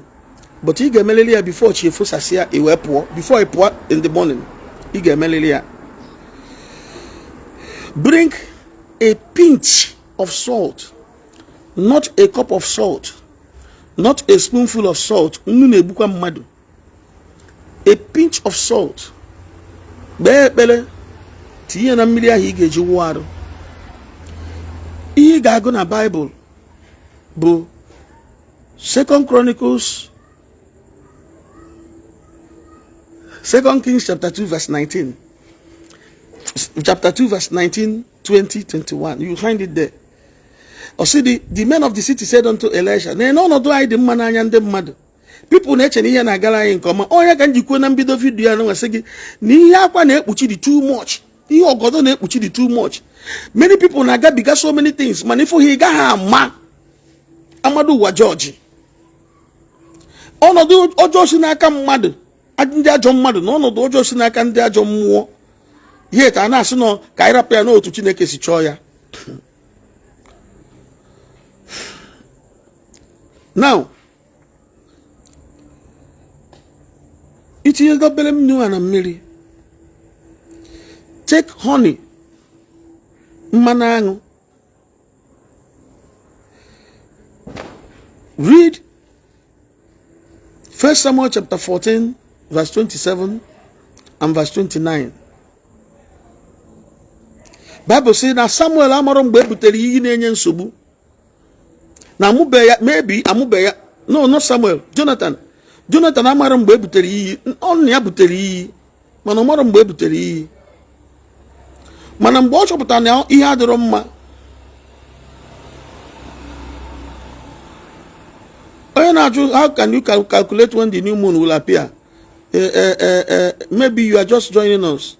but ị ga-emelili ya before chi efosasịa i wee pụọ. Before ị pụọ in the morning, ị ga-emelili ya. Bring a pinch of salt, not a cup of salt, not a spoonful of salt. Nnu na-egbukwa mmadụ. A pinch of salt, kpee ekpere, tinye na mmiri ahụ ị ga-eji wụọ arụ. Ihe ị ga-agụ na Baịbụl bụ Second Chronicles, Second Kings chapter 2 verse 19, chapter 2 verse 19, 20, 21. You find it there. Ọ sị, the men of the city said unto Elisha, na ọnọdụ anyị dị mma n'anya ndị mmadụ. People na-eche na ihe na-agara anyị nke ọma. Onye ka njikwa na mbido video ya na-nwesị gị na ihe akwa na-ekpuchi dị too much, ihe ọgọdọ na-ekpuchi dị too much. Many people na-agabiga so many things, mana ịfụ ha, ị gaghị ama amadu ụwa jọji. Ọnọdụ ọjọọ si n'aka mmadụ, ndị ajọ mmadụ, na ọnọdụ ọjọọ si n'aka ndị ajọ mmụọ. Ihe ka a na-asị nọ ka anyị rapụ ya n'otu Chineke si chọọ ya. Now itinye obere nnu a na mmiri, take honey, mmanụ aṅụ. Read First Samuel chapter 14 verse 27 and verse 29. Bible sị na Samuel amarọ mgbe e butere iyi na-enye nsogbu na amụbe ya, maybe amụbe ya. No, not Samuel, Jonathan. Jonathan amara mgbe e butere iyi. Ọnụ ya butere iyi, mana ọ mara mgbe e butere iyi. Mana mgbe ọ chọpụtara na ihe adịrọ mma, onye na-ajụ, "How can you calculate when the new moon will appear?" Maybe you are just joining us.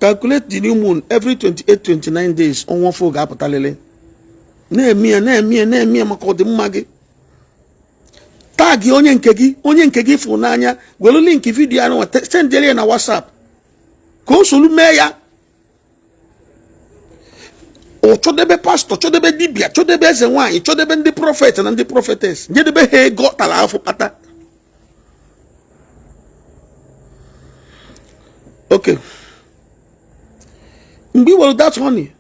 Calculate the new moon every 28 29 days. Ọnwa ọfụ ga-apụtalịlị. Na-eme ya, na-eme ya, na-eme ya maka ọdịmma gị. Tag onye nke gị, onye nke gị fụrụ n'anya. Were link video anụ sendere ya na WhatsApp ka o solu mee ya. Ọ chọdebe pastọ, chọdebe dibịa, chọdebe eze nwaanyị, chọdebe ndị prophet na ndị prophetess, nyedebe ha ego ọ tara afụ kpata. Okay, mgbe i were that honey,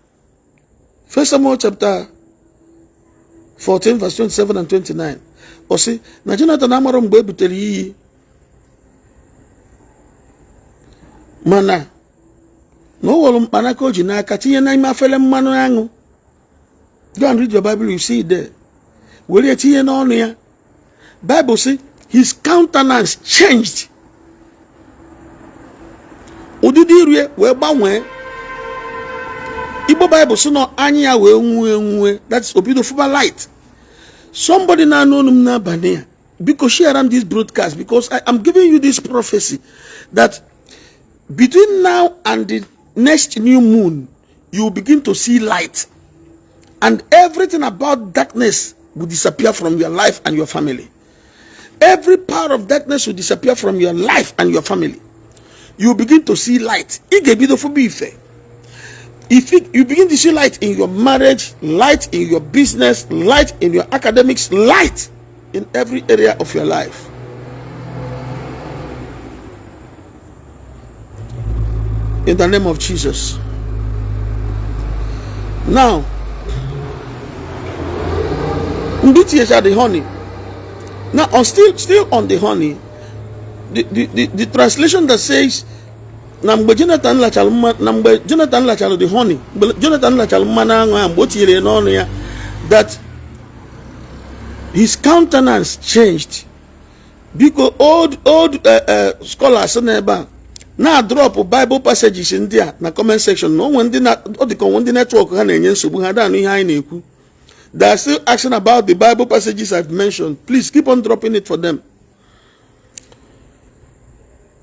First Samuel chapter 14 verse 27 and 29, ọ sị na Jonathan amarọ mgbe e butere iyi, mana na o were mkpanaka o ji n'aka tinye n'ime afere mmanụ aṅụ. Go and read your Bible, you see it there. Were ya tinye n'ọnụ ya. Bible sị his countenance changed, ụdịdị iru ya wee gbanwee. Igbo Bible sị na anya ya wee nwue nwue, that's o bido fụba light. Somebody na-anụ olu m n'abalị a, biko share am this broadcast, because I am giving you this prophecy that between now and the next new moon, you will begin to see light, and everything about darkness will disappear from your life and your family. Every power of darkness will disappear from your life and your family. You begin to see light. Ị ga-ebido fụba ife. If you begin to see light in your marriage, light in your business, light in your academics, light in every area of your life. In the name of Jesus. Now, mgbe i the honey. Now, on still on the honey, the translation that says na mgbe Jonathan lachara mma, na mgbe Jonathan lachara the honey, mgbe Jonathan lachara mmanụ aṅụ ahụ, mgbe o tinyere ya n'ọnụ ya, that his countenance changed. Biko, old scholars n'ebe a na-adrop Bible passages ndị a na comment section, na onwe ndị ọ dịka onwe ndị network ha na-enye nsogbu, ha da anụ ihe anyị na-ekwu. They are still asking about the Bible passages I've mentioned. Please keep on dropping it for them.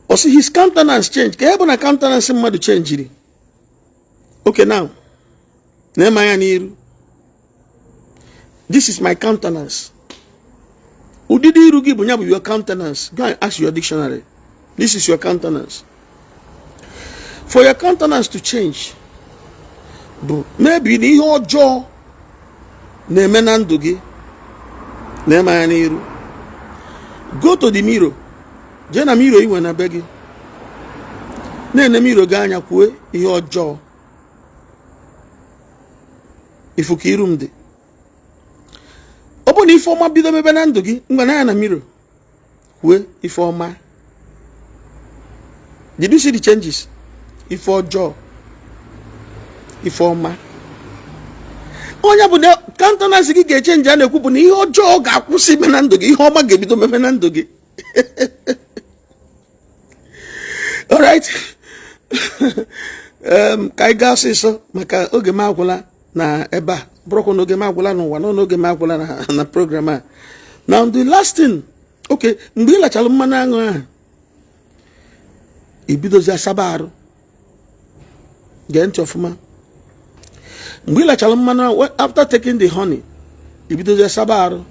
Ọ sị his countenance change. Ka ebe na countenance mmadụ changeri. Okay, now na-eme anya n'iru. This is my countenance. Ụdịdị iru gị bụ ya bụ your countenance. Go and ask your dictionary. This is your countenance. For your countenance to change bụ maybe na ihe ọjọọ na-eme na ndụ gị. Na-eme anya n'iru. Go to the mirror. Jee na mirror i nwe na be gị, na-ene mirror gị anya, kwue ihe ọjọọ. Ị fụ ka iru m dị. Ọ bụrụ na ife ọma bido mebe na ndụ gị, ngwa, na ya na mirror, kwue ife ọma. Did you see the changes? Ife ọjọọ, ife ọma. Onye bụ na countenance gị ga-echange a na-ekwu bụ na ihe ọjọọ ga-akwụsị ime na ndụ gị, ihe ọma ga-ebido mebe na ndụ gị. Alright, ka anyị gaa ọsịsọ maka oge m agwụla na ebe a, bụrụkwa na oge m agwụla n'ụwa na oge m agwụla na program a. Now, the last thing, okay, mgbe ị lachara mmanụ aṅụ ahụ, ibidozi asaba arụ. Gee ntị ọfụma. Mgbe ị lachara mmanụ aṅụ, after taking the honey, ibidozi asaba arụ.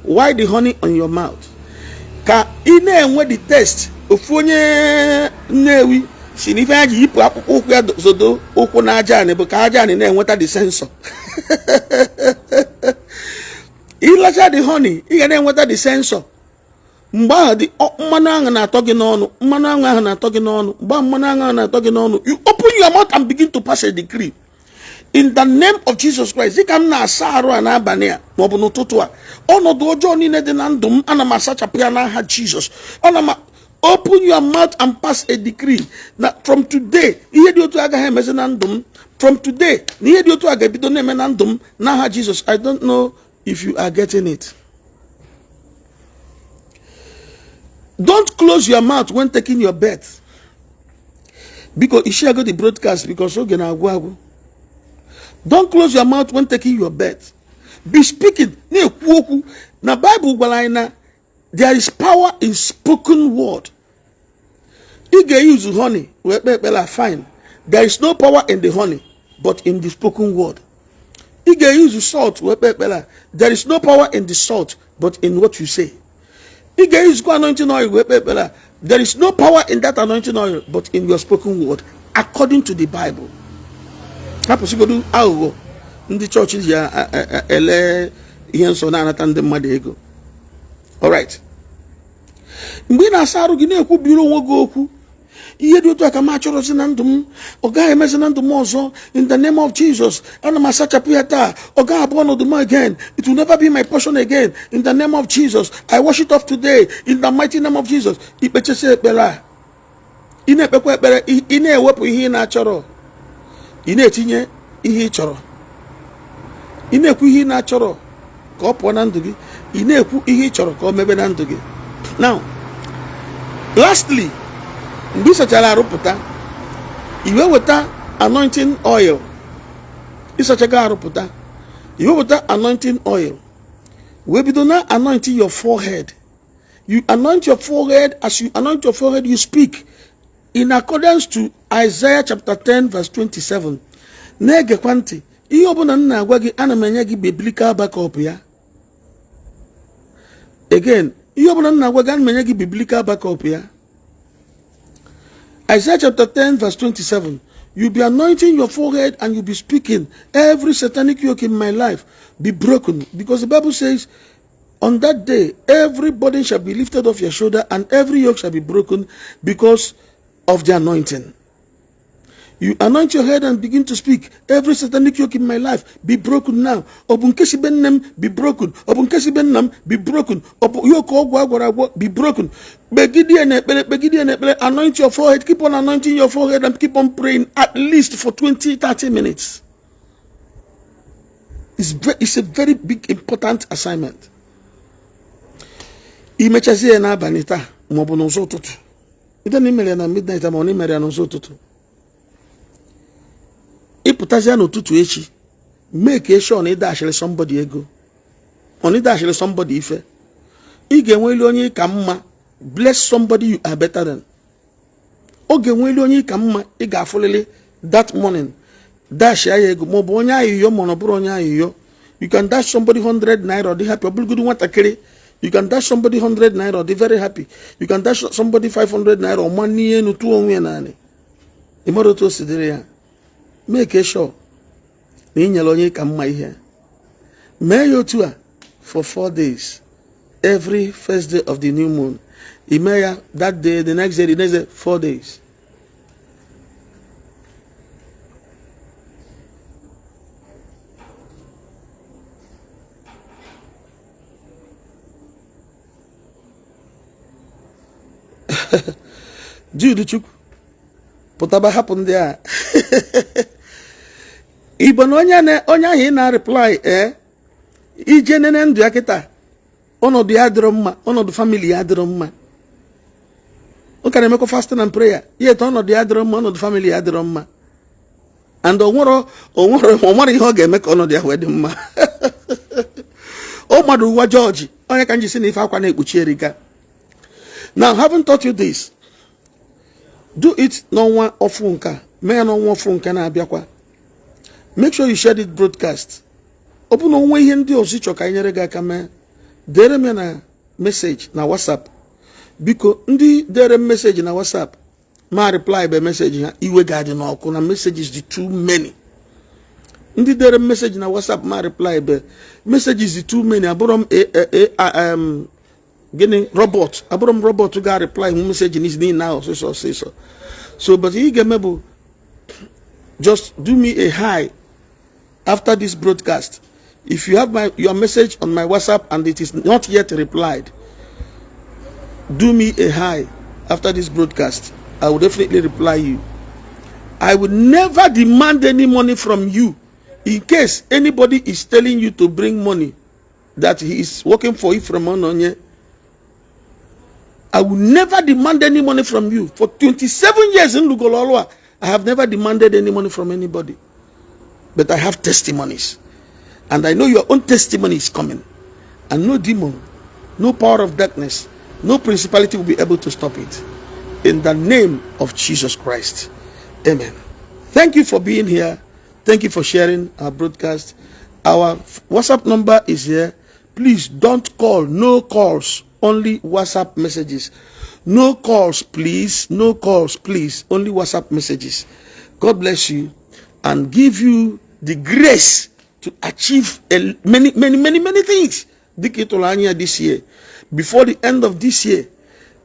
Why the honey on your mouth? Ka ị na-enwe the taste. Ofu onye Nnewi si na ife ya ji yipụ akpụkpọ ụkwụ ya zodo ụkwụ na aja anị bụ ka aja anị na-enweta the sensor. Ịlacha the honey, ị ga na-enweta the sensor. Mgbe ahụ dị mmanụ aṅụ na-atọ gị n'ọnụ, mmanụ aṅụ ahụ na-atọ gị n'ọnụ, mgbe mmanụ aṅụ ahụ na-atọ gị n'ọnụ, you open your mouth and begin to pass a decree in the name of Jesus Christ. Dịka m na-asa arụ a n'abalị a maọbụ n'ụtụtụ a, ọnọdụ ọjọọ niile dị na ndụ m, ana m asachapụ ya n'aha Jizọs. Ana m open your mouth and pass a decree na from today, ihe dị otu agaghị emezi na ndụ m. From today, na ihe dị otu a ga-ebido na-eme na ndụ m n'aha Jizọs. I don't know if you are getting it. Don't close your mouth when taking your bath. Biko, ishare the broadcast because oge na-agwụ agwụ. Don't close your mouth when taking your bath. Be speaking. Na-ekwu okwu. Na Bible gwara anyị na there is power in spoken word. Ị ga-use honey wee kpee ekpere, fine. There is no power in the honey but in the spoken word. Ị ga-use salt wee kpee ekpere. There is no power in the salt but in what you say. Ị ga-use anointing oil wee kpee ekpere. There is no power in that anointing oil but in your spoken word, according to the Bible. Hapụsịgodu aghụghọ. Ndị chọọchị ji ele ihe nsọ na-anata ndị mmadụ ego. Alright, mgbe ị na-asa arụ gị, na-ekwubiri onwe gị okwu: ihe dị otu a ka m achọrọzi na ndụ m, ọ gaghị emezi na ndụ m ọzọ. In the name of Jesus, ana m asachapụ ya taa. Ọ gaghị abụ ọnọdụ m again. It will never be my portion again. In the name of Jesus, I wash it off today, in the mighty name of Jesus. Ikpechasị ekpere a, ị na-ekpekwa ekpere, ị na-ewepụ ihe ị na-achọrọ, ị na-etinye ihe ị chọrọ. Ị na-ekwu ihe ị na-achọrọ ka ọ pụọ na ndụ gị, ị na-ekwu ihe ị chọrọ ka ọ mebe na ndụ gị. Now, lastly, mgbe ị sachara arụ pụta, i wee weta anointing oil. Ịsachaga arụ pụta, i wee weta anointing oil, wee bido na anointing your forehead. You anoint your forehead. As you anoint your forehead, you speak in accordance to Isaiah chapter 10 verse 27. Na-egekwa ntị, ihe ọbụla m na-agwa gị, ana m enye gị biblical backup ya. Again, ihe ọbụla m na-agwa gị, ana m enye gị biblical backup ya. Isaiah chapter 10 verse 27. You be anointing your forehead and you be speaking, "Every satanic yoke in my life be broken," because the Bible says, on that day, every burden shall be lifted off your shoulder and every yoke shall be broken because of the anointing. You anoint your head and begin to speak, "Every satanic yoke in my life be broken now." Ọ bụ nke si be nne m, be broken. Ọ bụ nke si be nna m, be broken. Ọ bụ yoke ọgwụ agwara agwọ, be broken. Kpegide ya n'ekpere, kpegide ya n'ekpere. Anoint your forehead, keep on anointing your forehead and keep on praying at least for 20, 30 minutes. It's a very big important assignment. Imechazie ya n'abalị taa maọbụ n'ụzọ ụtụtụ, ide na imere ya na midnight ma ọ na imere ya n'ụzọ ụtụtụ, ịpụtazie n'ụtụtụ echi, make sure na ịdashịrị somebody ego, ọ na ịdashịrị somebody ife. Ị ga-enweli onye ka mma. Bless somebody you are better than. Ọ ga-enweli onye ka mma ị ga-afụlili that morning, dash ya ego, maọbụ onye ayịyọ, ma ọ bụrụ onye ayịyọ. You can dash somebody 100 naira, ọ dị happy. Ọ bụrụgodu nwatakịrị, you can dash somebody 100 naira, ọ dị very happy. You can dash somebody 500 naira, ọ ma n'ihe enu tụọ onwe ya naanị. Ị mara otu o si dịrị ya. Make sure na ị nyere onye ka mma ihe. Mee ya otu a for 4 days, every first day of the new moon. Ime ya that day, the next day, the next day, 4 days. Jude Chukwu pụtaba, hapụ ndị a. Igbo na onye onye ahụ ị na-reply, ee, ije nene ndụ ya kịta, ọnọdụ ya adịrọ mma, ọnọdụ family ya adịrọ mma. Ọ ka na-emekwa fasting and prayer, yet ọnọdụ ya adịrọ mma, ọnọdụ family ya adịrọ mma, and onwere ihe ọ ga-eme ka ọnọdụ ya wee dị mma. Ọ mmadụ ụwa jọji onye ka m ji si na ife akwa na-ekpuchi erika. Now, having taught you this, do it n'ọnwa ọfụ nka, mee ya n'ọnwa ọfụ nke na-abịakwa. Make sure you share this broadcast. Ọ bụ na onwe ihe ndị ọzọ ịchọ ka anyị nyere gị aka mee, dere m ya na message na WhatsApp. Biko, ndị dere m message na WhatsApp ma reply be message ha, iwe ga-adị n'ọkụ na messages dị too many. Ndị dere m message na WhatsApp ma reply be messages dị too many. Abụrọ m gịnị robot, abụrọ m robot ga reply hụ message n'isi niile ahụ ọsịsọ ọsịsọ. So, but ihe ị ga-eme bụ just do me a hi after this broadcast. If you have my your message on my WhatsApp and it is not yet replied, do me a hi after this broadcast. I will definitely reply you. I will never demand any money from you. In case anybody is telling you to bring money, that he is working for you from Ononye, I will never demand any money from you. For 27 years in Lugololwa, I have never demanded any money from anybody. But I have testimonies. And I know your own testimony is coming. And no demon, no power of darkness, no principality will be able to stop it. In the name of Jesus Christ. Amen. Thank you for being here. Thank you for sharing our broadcast. Our WhatsApp number is here. Please don't call. No calls. Only WhatsApp messages. No calls, please. No calls, please. Only WhatsApp messages. God bless you and give you the grace. to achieve many, many, many, many things dịka ị tụrụ anya this year. Before the end of this year,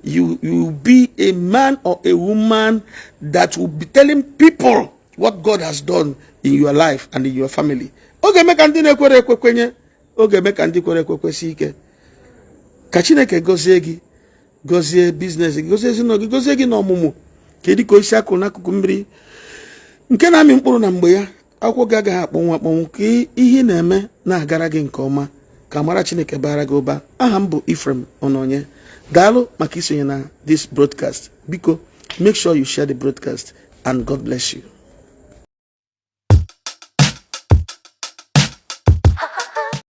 you will be a man or a woman that will be telling people what God has done in your life and in your family. Ọ ga-eme ka ndị na-ekwere ekwe kwenye, ọ ga-eme ka ndị kwere ekwe kwesị ike. Ka Chineke gọzie gị, gọzie business gị, gọzie ezinụlọ gị, gọzie gị n'ọmụmụ, ka dị ka osisi akụrụ n'akụkụ mmiri nke na-amị mkpụrụ na mgbe ya. Akwụkwọ gị agaghị akpọnwụ akpọnwụ. Ka ihe ị na-eme na-agara gị nke ọma, ka amara Chineke bara gị ụba. Aha m bụ Ephraim Ononye. Daalụ maka isonye na this broadcast. Biko, make sure you share the broadcast, and God bless you.